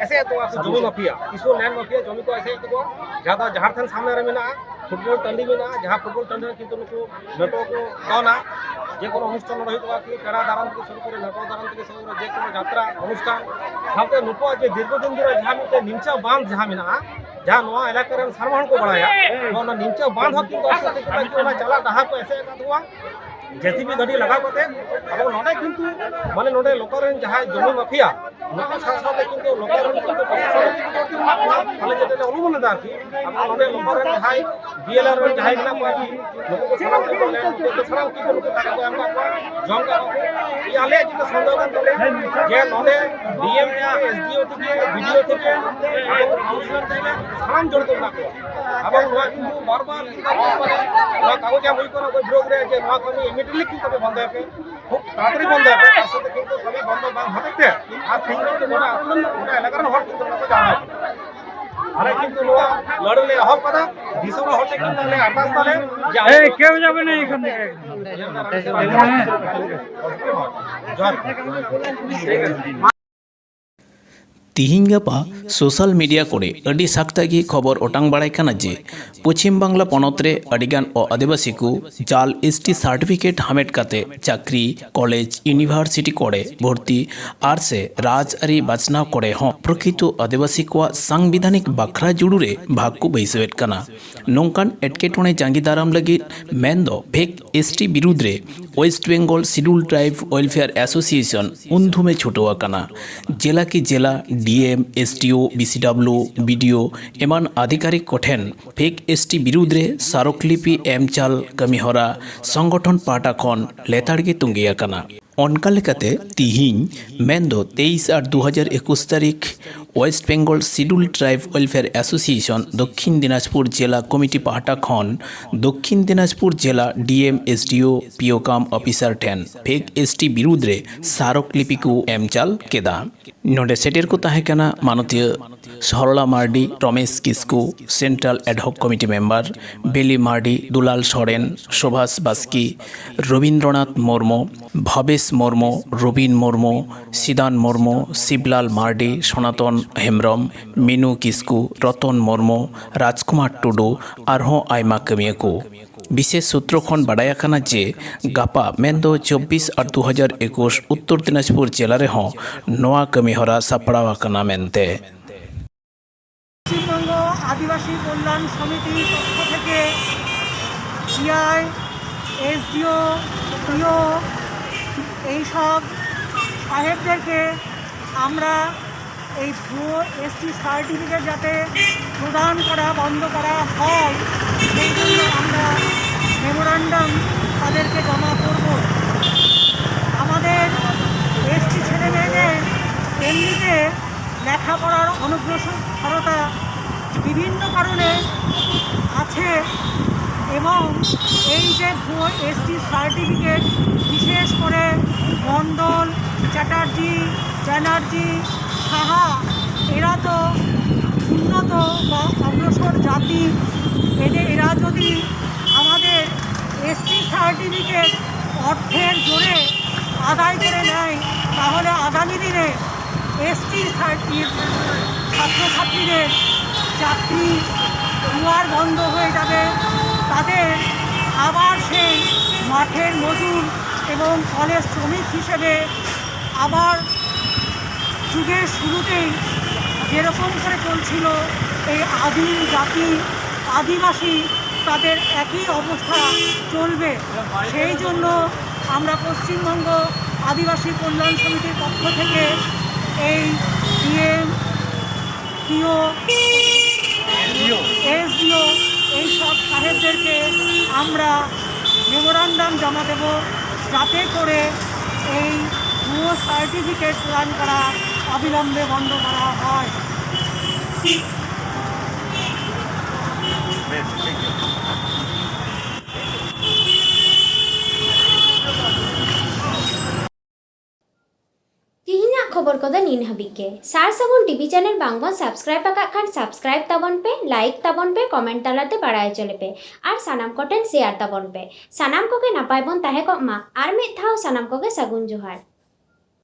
ᱮᱥᱮᱫ ᱮᱫ ᱠᱚᱣᱟ ᱠᱚ, ᱡᱚᱢᱤ ᱢᱟᱯᱷᱤᱭᱟ, ᱠᱤᱪᱷᱩ ᱞᱮᱱᱰ ᱢᱟᱯᱷᱤᱭᱟ ᱡᱚᱢᱤ ᱠᱚ ᱮᱥᱮᱫ ᱮᱫ ᱠᱚᱣᱟ᱾ ᱡᱟᱦᱟᱸ ᱫᱚ ᱡᱟᱦᱮᱨ ᱛᱷᱟᱱ ᱥᱟᱢᱱᱮ ᱨᱮ ᱢᱮᱱᱟᱜᱼᱟ, ᱯᱷᱩᱴᱵᱚᱞ ᱴᱟᱺᱰᱤ ᱢᱮᱱᱟᱜᱼᱟ, ᱡᱟᱦᱟᱸ ᱯᱷᱩᱴᱵᱚᱞ ᱴᱟᱺᱰᱤ ᱨᱮ ᱠᱤᱱᱛᱩ ᱱᱩᱠᱩ ᱱᱟᱹᱴᱩᱣᱟᱹ ᱠᱚ ᱫᱚᱱᱟ, ᱡᱮ ᱠᱳᱱᱳ ᱚᱱᱩᱥᱴᱷᱟᱱ ᱱᱚᱰᱮ ᱦᱩᱭᱩᱜ ᱛᱟᱠᱚᱣᱟ, ᱠᱤ ᱯᱮᱲᱟ ᱫᱟᱨᱟᱢ ᱛᱷᱮᱠᱮ ᱥᱩᱨᱩ ᱠᱚᱨᱮ, ᱱᱟᱹᱴᱩᱣᱟᱹ ᱫᱟᱨᱟᱢ ᱛᱷᱮᱠᱮ ᱥᱩᱨᱩ ᱠᱚᱨᱮ, ᱡᱮ ᱠᱳᱱᱳ ᱡᱟᱛᱨᱟ ᱚᱱᱩᱥᱴᱷᱟᱱ, ᱥᱟᱶᱛᱮ ᱱᱩᱠᱩᱣᱟᱜ ᱡᱮ ᱫᱤᱨᱜᱷᱚ ᱫᱤᱱ ᱫᱷᱚᱨᱮ ᱡᱟᱦᱟᱸ ᱢᱤᱫᱴᱮᱱ ᱱᱤᱢᱪᱟ ᱵᱟᱸᱫᱷ ᱡᱟᱦᱟᱸ ᱢᱮᱱᱟᱜᱼᱟ, ᱡᱟᱦᱟᱸ ᱱᱚᱣᱟ ᱮᱞᱟᱠᱟ ᱨᱮᱱ ᱥᱟᱱᱟᱢ ᱦᱚᱲ ᱠᱚ ᱵᱟᱲᱟᱭᱟ, ᱱᱚᱣᱟ ᱱᱤᱢᱪᱟ ᱵᱟᱸᱫᱷ ᱦᱚᱸ ᱠᱤᱱᱛᱩ ᱟᱥᱛᱮ ᱟᱥᱛᱮ ᱠᱤᱱᱛᱩ ᱚᱱᱟ ᱪᱟᱞᱟᱜ ᱰᱟᱦᱟᱨ ᱠᱚ ᱮᱥᱮᱫ ᱟᱠᱟᱫ ᱛᱟᱠᱚᱣᱟ᱾ ᱡᱮᱥᱤᱵᱤ ᱜᱟᱹᱰᱤ ᱞᱟᱜᱟᱣ ᱠᱟᱛᱮ ᱟᱵᱚ ᱱᱚᱰᱮ ᱠᱤᱱᱛᱩ ᱢᱟᱱᱮ ᱱᱚᱰᱮ ᱞᱳᱠᱟᱞ ᱨᱮᱱ ᱡᱟᱦᱟᱸᱭ ᱡᱚᱢᱤ ᱢᱟᱯᱷᱤᱭᱟ, ᱱᱩᱠᱩ ᱥᱟᱶ ᱥᱟᱶᱛᱮ ᱠᱤᱱᱛᱩ ᱞᱳᱠᱟᱞ ᱨᱮᱱ ᱠᱤᱱᱛᱩ ᱯᱨᱚᱥᱟᱥᱚᱱ ᱠᱤᱱᱛᱩ ᱟᱞᱮ ᱡᱮᱴᱟ ᱞᱮ ᱚᱱᱩᱢᱟᱱ ᱮᱫᱟ ᱟᱨᱠᱤ, ᱟᱵᱚ ᱱᱚᱰᱮ ᱞᱳᱠᱟᱞ ᱨᱮᱱ ᱡᱟᱦᱟᱸᱭ ᱵᱤ ᱮᱞ ᱟᱨ ᱨᱮᱱ ᱡᱟᱦᱟᱸᱭ ᱢᱮᱱᱟᱜ ᱠᱚᱣᱟ ᱟᱨᱠᱤ, ᱱᱩᱠᱩ ᱠᱚ ᱥᱟᱱᱟᱢ ᱠᱚ ᱞᱮ, ᱱᱩᱠᱩ ᱠᱚ ᱥᱟᱱᱟᱢ ᱠᱤᱱᱛᱩ ᱱᱩᱠᱩ ᱴᱟᱠᱟ ᱠᱚ ᱮᱢ ᱠᱟᱜ ᱠᱚᱣᱟ, ᱡᱚᱢ ᱠᱟᱜ ᱠᱚᱣᱟ᱾ ᱤᱭᱟᱹ, ᱟᱞᱮᱭᱟᱜ ᱡᱮᱴᱟ ᱥᱚᱱᱫᱮᱦᱚ ᱠᱟᱱ ᱛᱟᱞᱮᱭᱟ ᱡᱮ ᱱᱚᱰᱮ ᱰᱤ ᱮᱢ ᱛᱷᱮᱠᱮ, ᱮᱥ ᱰᱤ ᱳ ᱛᱷᱮᱠᱮ, ᱵᱤ ᱰᱤ ᱳ ᱛᱷᱮᱠᱮ, ᱟᱵᱚ ᱠᱟᱣᱩᱱᱥᱤᱞᱚᱨ ᱛᱷᱮᱠᱮ ᱥᱟᱱᱟᱢ ᱡᱚᱲᱤᱛᱚ ᱢᱮᱱᱟᱜ ᱠᱚᱣᱟ᱾ ᱟᱵᱚ ᱱᱚᱣᱟ ᱠᱤᱱᱛᱩ ᱵᱟᱨ ᱵᱟᱨ ᱠᱤᱱᱛᱩ ᱱᱚᱣᱟ ᱠᱟᱜᱚᱡᱽ ᱮᱢ ᱦᱩᱭ ᱠᱟᱱᱟ ᱚᱠᱚᱭ ᱵᱤᱨᱳᱫᱷ ᱨᱮ ᱡᱮ ᱱᱚᱣᱟ ᱠᱟᱹᱢᱤ ᱤᱢᱤᱰᱤᱭᱮᱴᱞᱤ ᱠᱤᱱᱛᱩ ᱟᱯᱮ ᱵᱚᱱᱫᱚᱭ ᱯᱮ, ᱠᱷᱩᱵ ᱛᱟᱲᱟᱛᱟᱲᱤ ᱵᱚᱱᱫᱚᱭ ᱯᱮ, ᱛᱟᱨ ᱥᱟᱛᱷᱮ ᱠᱤᱱᱛᱩ ᱠᱟᱹᱢᱤ ᱵᱚᱱᱫᱚ ᱵᱟᱝ ᱦᱚᱛᱮᱡ ᱛᱮ ᱟᱨ ᱛᱮᱦᱮᱧ ᱠᱤᱱᱛᱩ ᱜᱚᱴᱟ ᱟᱹᱛᱩ ᱨᱮᱱ, ᱜᱚᱴᱟ ᱮᱞᱟᱠᱟ ᱨᱮᱱ ᱦᱚᱲ ᱠᱤᱱᱛᱩ ᱱᱚᱰᱮ ᱠᱚ ᱡᱟᱣᱨᱟ ᱟᱠᱟᱱᱟ᱾ ᱟᱞᱮ ᱠᱤᱱᱛᱩ ᱱᱚᱣᱟ ᱞᱟᱹᱲ ᱞᱮ ᱮᱦᱚᱵ ᱠᱟᱫᱟ, ᱫᱤᱥᱚᱢ ᱨᱮᱱ ᱦᱚᱲ ᱴᱷᱮᱱ ᱠᱤᱱᱛᱩ ᱟᱞᱮ ᱟᱨᱫᱟᱥ ᱛᱟᱞᱮ ᱡᱮ ᱟᱞᱮ ᱮᱭ, ᱠᱮᱣ ᱡᱟᱵᱮ ᱱᱟ ᱮᱠᱷᱟᱱ ᱛᱷᱮᱠᱮ᱾ ᱡᱚᱦᱟᱨ ᱜᱮ᱾ ᱛᱤᱦᱤᱧ ᱜᱟᱯᱟ ᱥᱳᱥᱟᱞ ᱢᱤᱰᱤᱭᱟ ᱠᱚᱨᱮ ᱟᱹᱰᱤ ᱥᱟᱠᱛᱟ ᱜᱮ ᱠᱷᱚᱵᱚᱨ ᱚᱴᱟᱝ ᱵᱟᱲᱟᱭ ᱠᱟᱱᱟ ᱡᱮ ᱯᱚᱪᱷᱤᱢ ᱵᱟᱝᱞᱟ ᱯᱚᱱᱚᱛ ᱨᱮ ᱟᱹᱰᱤᱜᱟᱱ ᱚ-ᱟᱹᱫᱤᱵᱟᱹᱥᱤ ᱠᱚ ᱡᱟᱞ ᱮᱥ ᱴᱤ ᱥᱟᱨᱴᱤᱯᱷᱤᱠᱮᱴ ᱦᱟᱢᱮᱴ ᱠᱟᱛᱮ ᱪᱟᱹᱠᱨᱤ, ᱠᱚᱞᱮᱡᱽ, ᱤᱭᱩᱱᱤᱵᱷᱟᱨᱥᱤᱴᱤ ᱠᱚᱨᱮ ᱵᱷᱚᱨᱛᱤ ᱟᱨ ᱥᱮ ᱨᱟᱡᱽᱟᱹᱨᱤ ᱵᱟᱪᱷᱱᱟᱣ ᱠᱚᱨᱮ ᱦᱚᱸ ᱯᱨᱚᱠᱨᱤᱛᱚ ᱟᱹᱫᱤᱵᱟᱹᱥᱤ ᱠᱚᱣᱟᱜ ᱥᱟᱝᱵᱤᱫᱷᱟᱱᱤᱠ ᱵᱟᱠᱷᱨᱟ ᱡᱩᱲᱩ ᱨᱮ ᱵᱷᱟᱜᱽ ᱠᱚ ᱵᱟᱹᱭᱥᱟᱹᱣᱮᱫ ᱠᱟᱱᱟ᱾ ᱱᱚᱝᱠᱟᱱ ᱮᱴᱠᱮᱴᱚᱬᱮ ᱡᱟᱸᱜᱮ ᱫᱟᱨᱟᱢ ᱞᱟᱹᱜᱤᱫ ᱢᱮᱱᱫᱚ ᱯᱷᱮᱠ ᱮᱥ ᱴᱤ ᱵᱤᱨᱩᱫᱽ ᱨᱮ west Bengal scheduled tribe welfare association ᱩᱱᱫᱷᱩᱢᱮ ᱪᱷᱩᱴᱟᱹᱣ ᱟᱠᱟᱱᱟ᱾ ᱡᱮᱞᱟ ᱠᱤ ᱡᱮᱞᱟ, D M, S D O, B C W, B D O ᱮᱢᱟᱱ ᱟᱫᱷᱤᱠᱟᱨᱤᱠ ᱠᱚᱴᱷᱮᱱ ᱯᱷᱮᱠ ᱮᱥ ᱴᱤ ᱵᱤᱨᱩᱫᱽ ᱨᱮ ᱥᱟᱨᱚᱠᱞᱤᱯᱤ ᱮᱢ ᱪᱟᱞ ᱠᱟᱹᱢᱤᱦᱚᱨᱟ ᱥᱚᱝᱜᱚᱴᱷᱚᱱ ᱯᱟᱦᱴᱟ ᱠᱷᱚᱱ ᱞᱮᱛᱟᱲ ᱜᱮ ᱛᱚᱸᱜᱮ ᱟᱠᱟᱱᱟ᱾ ᱚᱱᱠᱟ ᱞᱮᱠᱟᱛᱮ ᱛᱤᱦᱤᱧ, ᱢᱮᱱᱫᱚ ᱛᱮᱭᱤᱥ ᱟᱴ ᱫᱩ ᱦᱟᱡᱟᱨ ᱮᱠᱩᱥ ᱛᱟᱹᱨᱤᱠᱷ, west Bengal scheduled tribe welfare association Dakshin Dinajpur ᱡᱮᱞᱟ ᱠᱚᱢᱤᱴᱤ ᱯᱟᱦᱴᱟ ᱠᱷᱚᱱ ᱫᱚᱠᱠᱷᱤᱱ ᱫᱤᱱᱟᱡᱽᱯᱩᱨ ᱡᱮᱞᱟ ᱰᱤ ᱮᱢ, ᱮᱥ ᱰᱤ ᱳ, ᱯᱤ ᱳ ᱠᱟᱢ ᱚᱯᱷᱤᱥᱟᱨ ᱴᱷᱮᱱ ᱯᱷᱮᱠ ᱮᱥ ᱴᱤ ᱵᱤᱨᱩᱫᱽ ᱨᱮ ᱥᱟᱨᱚᱠ ᱞᱤᱯᱤ ᱠᱚ ᱮᱢ ᱪᱟᱞ ᱠᱮᱫᱟ᱾ ᱱᱚᱰᱮ ᱥᱮᱴᱮᱨ ᱠᱚ ᱛᱟᱦᱮᱸ ᱠᱟᱱᱟ ᱢᱟᱱᱚᱛᱤᱭᱟᱹ Sarala Mardi, Romesh Kisku, central ad hoc committee member, Beli Mardi, Dulal Soren, ᱥᱩᱵᱷᱟᱥ ᱵᱟᱥᱠᱮ, ᱨᱚᱵᱤᱱᱫᱨᱚᱱᱟᱛᱷ ᱢᱩᱨᱢᱩ, ᱵᱷᱟᱵᱮᱥ ᱢᱩᱨᱢᱩ, ᱨᱚᱵᱤᱱ ᱢᱩᱨᱢᱩ, ᱥᱤᱫᱟᱱ ᱢᱩᱨᱢᱩ, ᱥᱤᱵᱞᱟᱞ ᱢᱟᱨᱰᱤ, ᱥᱚᱱᱟᱛᱚᱱ ᱦᱮᱢᱵᱨᱚᱢ, ᱢᱤᱱᱩ ᱠᱤᱥᱠᱩ, ᱨᱚᱛᱚᱱ ᱢᱩᱨᱢᱩ, ᱨᱟᱡᱽᱠᱩᱢᱟᱨ ᱴᱩᱰᱩ, ᱟᱨᱦᱚᱸ ᱟᱭᱢᱟ ᱠᱟᱹᱢᱤᱭᱟᱹ ᱠᱚ᱾ ᱵᱤᱥᱮᱥ ᱥᱩᱛᱨᱚ ᱠᱷᱚᱱ ᱵᱟᱰᱟᱭ ᱟᱠᱟᱱᱟ ᱡᱮ ᱜᱟᱯᱟ, ᱢᱮᱱᱫᱚ ᱪᱚᱵᱵᱤᱥ ᱟᱴ ᱫᱩ ᱦᱟᱡᱟᱨ ᱮᱠᱩᱥ, ᱩᱛᱛᱚᱨ ᱫᱤᱱᱟᱡᱽᱯᱩᱨ ᱡᱮᱞᱟ ᱨᱮᱦᱚᱸ ᱱᱚᱣᱟ ᱠᱟᱹᱢᱤᱦᱚᱨᱟ ᱥᱟᱯᱲᱟᱣ ᱟᱠᱟᱱᱟ ᱢᱮᱱᱛᱮ᱾ পশ্চিমবঙ্গ আদিবাসী কল্যাণ সমিতির পক্ষ থেকে সিআই, এসডিও, পিও, এইসব সাহেবদেরকে আমরা এই ভুয়ো এসটি সার্টিফিকেট যাতে প্রদান করা বন্ধ করা হয়, সেই জন্য আমরা মেমোরান্ডাম তাদেরকে জমা করব। আমাদের এসটি ছেলে মেয়েদের এমনিতে লেখাপড়ার অনগ্রসরতা বিভিন্ন কারণে আছে এবং এই যে ভুয়ো এসটি সার্টিফিকেট, বিশেষ করে মণ্ডল, চ্যাটার্জি, ব্যানার্জি, সাহা, এরা তো উন্নত বা অগ্রসর জাতি। এদের, এরা যদি আমাদের এসটি সার্টিফিকেট অর্থের জোরে আদায় করে নেয়, তাহলে আগামী দিনে এসটি সার্টিফিকেট ছাত্রছাত্রীদের চাকরি দুয়ার বন্ধ হয়ে যাবে। তাদের আবার সেই মাঠের মজুর এবং কলের শ্রমিক হিসেবে আবার যুগের শুরুতেই যেরকম করে চলছিল এই আদিম জাতি, আদিবাসী, তাদের একই অবস্থা চলবে। সেই জন্য আমরা পশ্চিমবঙ্গ আদিবাসী কল্যাণ সমিতির পক্ষ থেকে এই ডিএম, পিও, এসডিও, এই সব সাহেবদেরকে আমরা মেমোরান্ডাম জমা দেব, যাতে করে এই ভুয়ো সার্টিফিকেট প্রদান করা অবিলম্বে বন্ধ করা হয়। ᱛᱤᱦᱤᱧᱟᱜ ᱠᱷᱚᱵᱚᱨ ᱠᱚᱫᱚ ᱱᱤᱱ ᱦᱟᱹᱵᱤᱡ ᱜᱮ᱾ ᱥᱟᱨ ᱥᱟᱹᱜᱩᱱ ᱴᱤᱵᱷᱤ ᱪᱮᱱᱮᱞ ᱵᱟᱝ ᱵᱚᱱ ᱥᱟᱵᱥᱠᱨᱟᱭᱤᱵ ᱟᱠᱟᱫ ᱠᱷᱟᱱ ᱥᱟᱵᱥᱠᱨᱟᱭᱤᱵ ᱛᱟᱵᱚᱱ ᱯᱮ, ᱞᱟᱭᱤᱠ ᱛᱟᱵᱚᱱ ᱯᱮ, ᱠᱚᱢᱮᱱᱴ ᱛᱟᱞᱟᱛᱮ ᱵᱟᱲᱟᱭ ᱦᱚᱪᱚ ᱞᱮᱯᱮ ᱟᱨ ᱥᱟᱱᱟᱢ ᱠᱚᱴᱷᱮᱱ ᱥᱮᱭᱟᱨ ᱛᱟᱵᱚᱱ ᱯᱮ᱾ ᱥᱟᱱᱟᱢ ᱠᱚᱜᱮ ᱱᱟᱯᱟᱭ ᱵᱚᱱ ᱛᱟᱦᱮᱸ ᱠᱚᱜ ᱢᱟ᱾ ᱟᱨ ᱢᱤᱫ ᱫᱷᱟᱣ ᱥᱟᱱᱟᱢ ᱠᱚᱜᱮ ᱥᱟᱹᱜᱩᱱ ᱡᱚᱦᱟᱨ᱾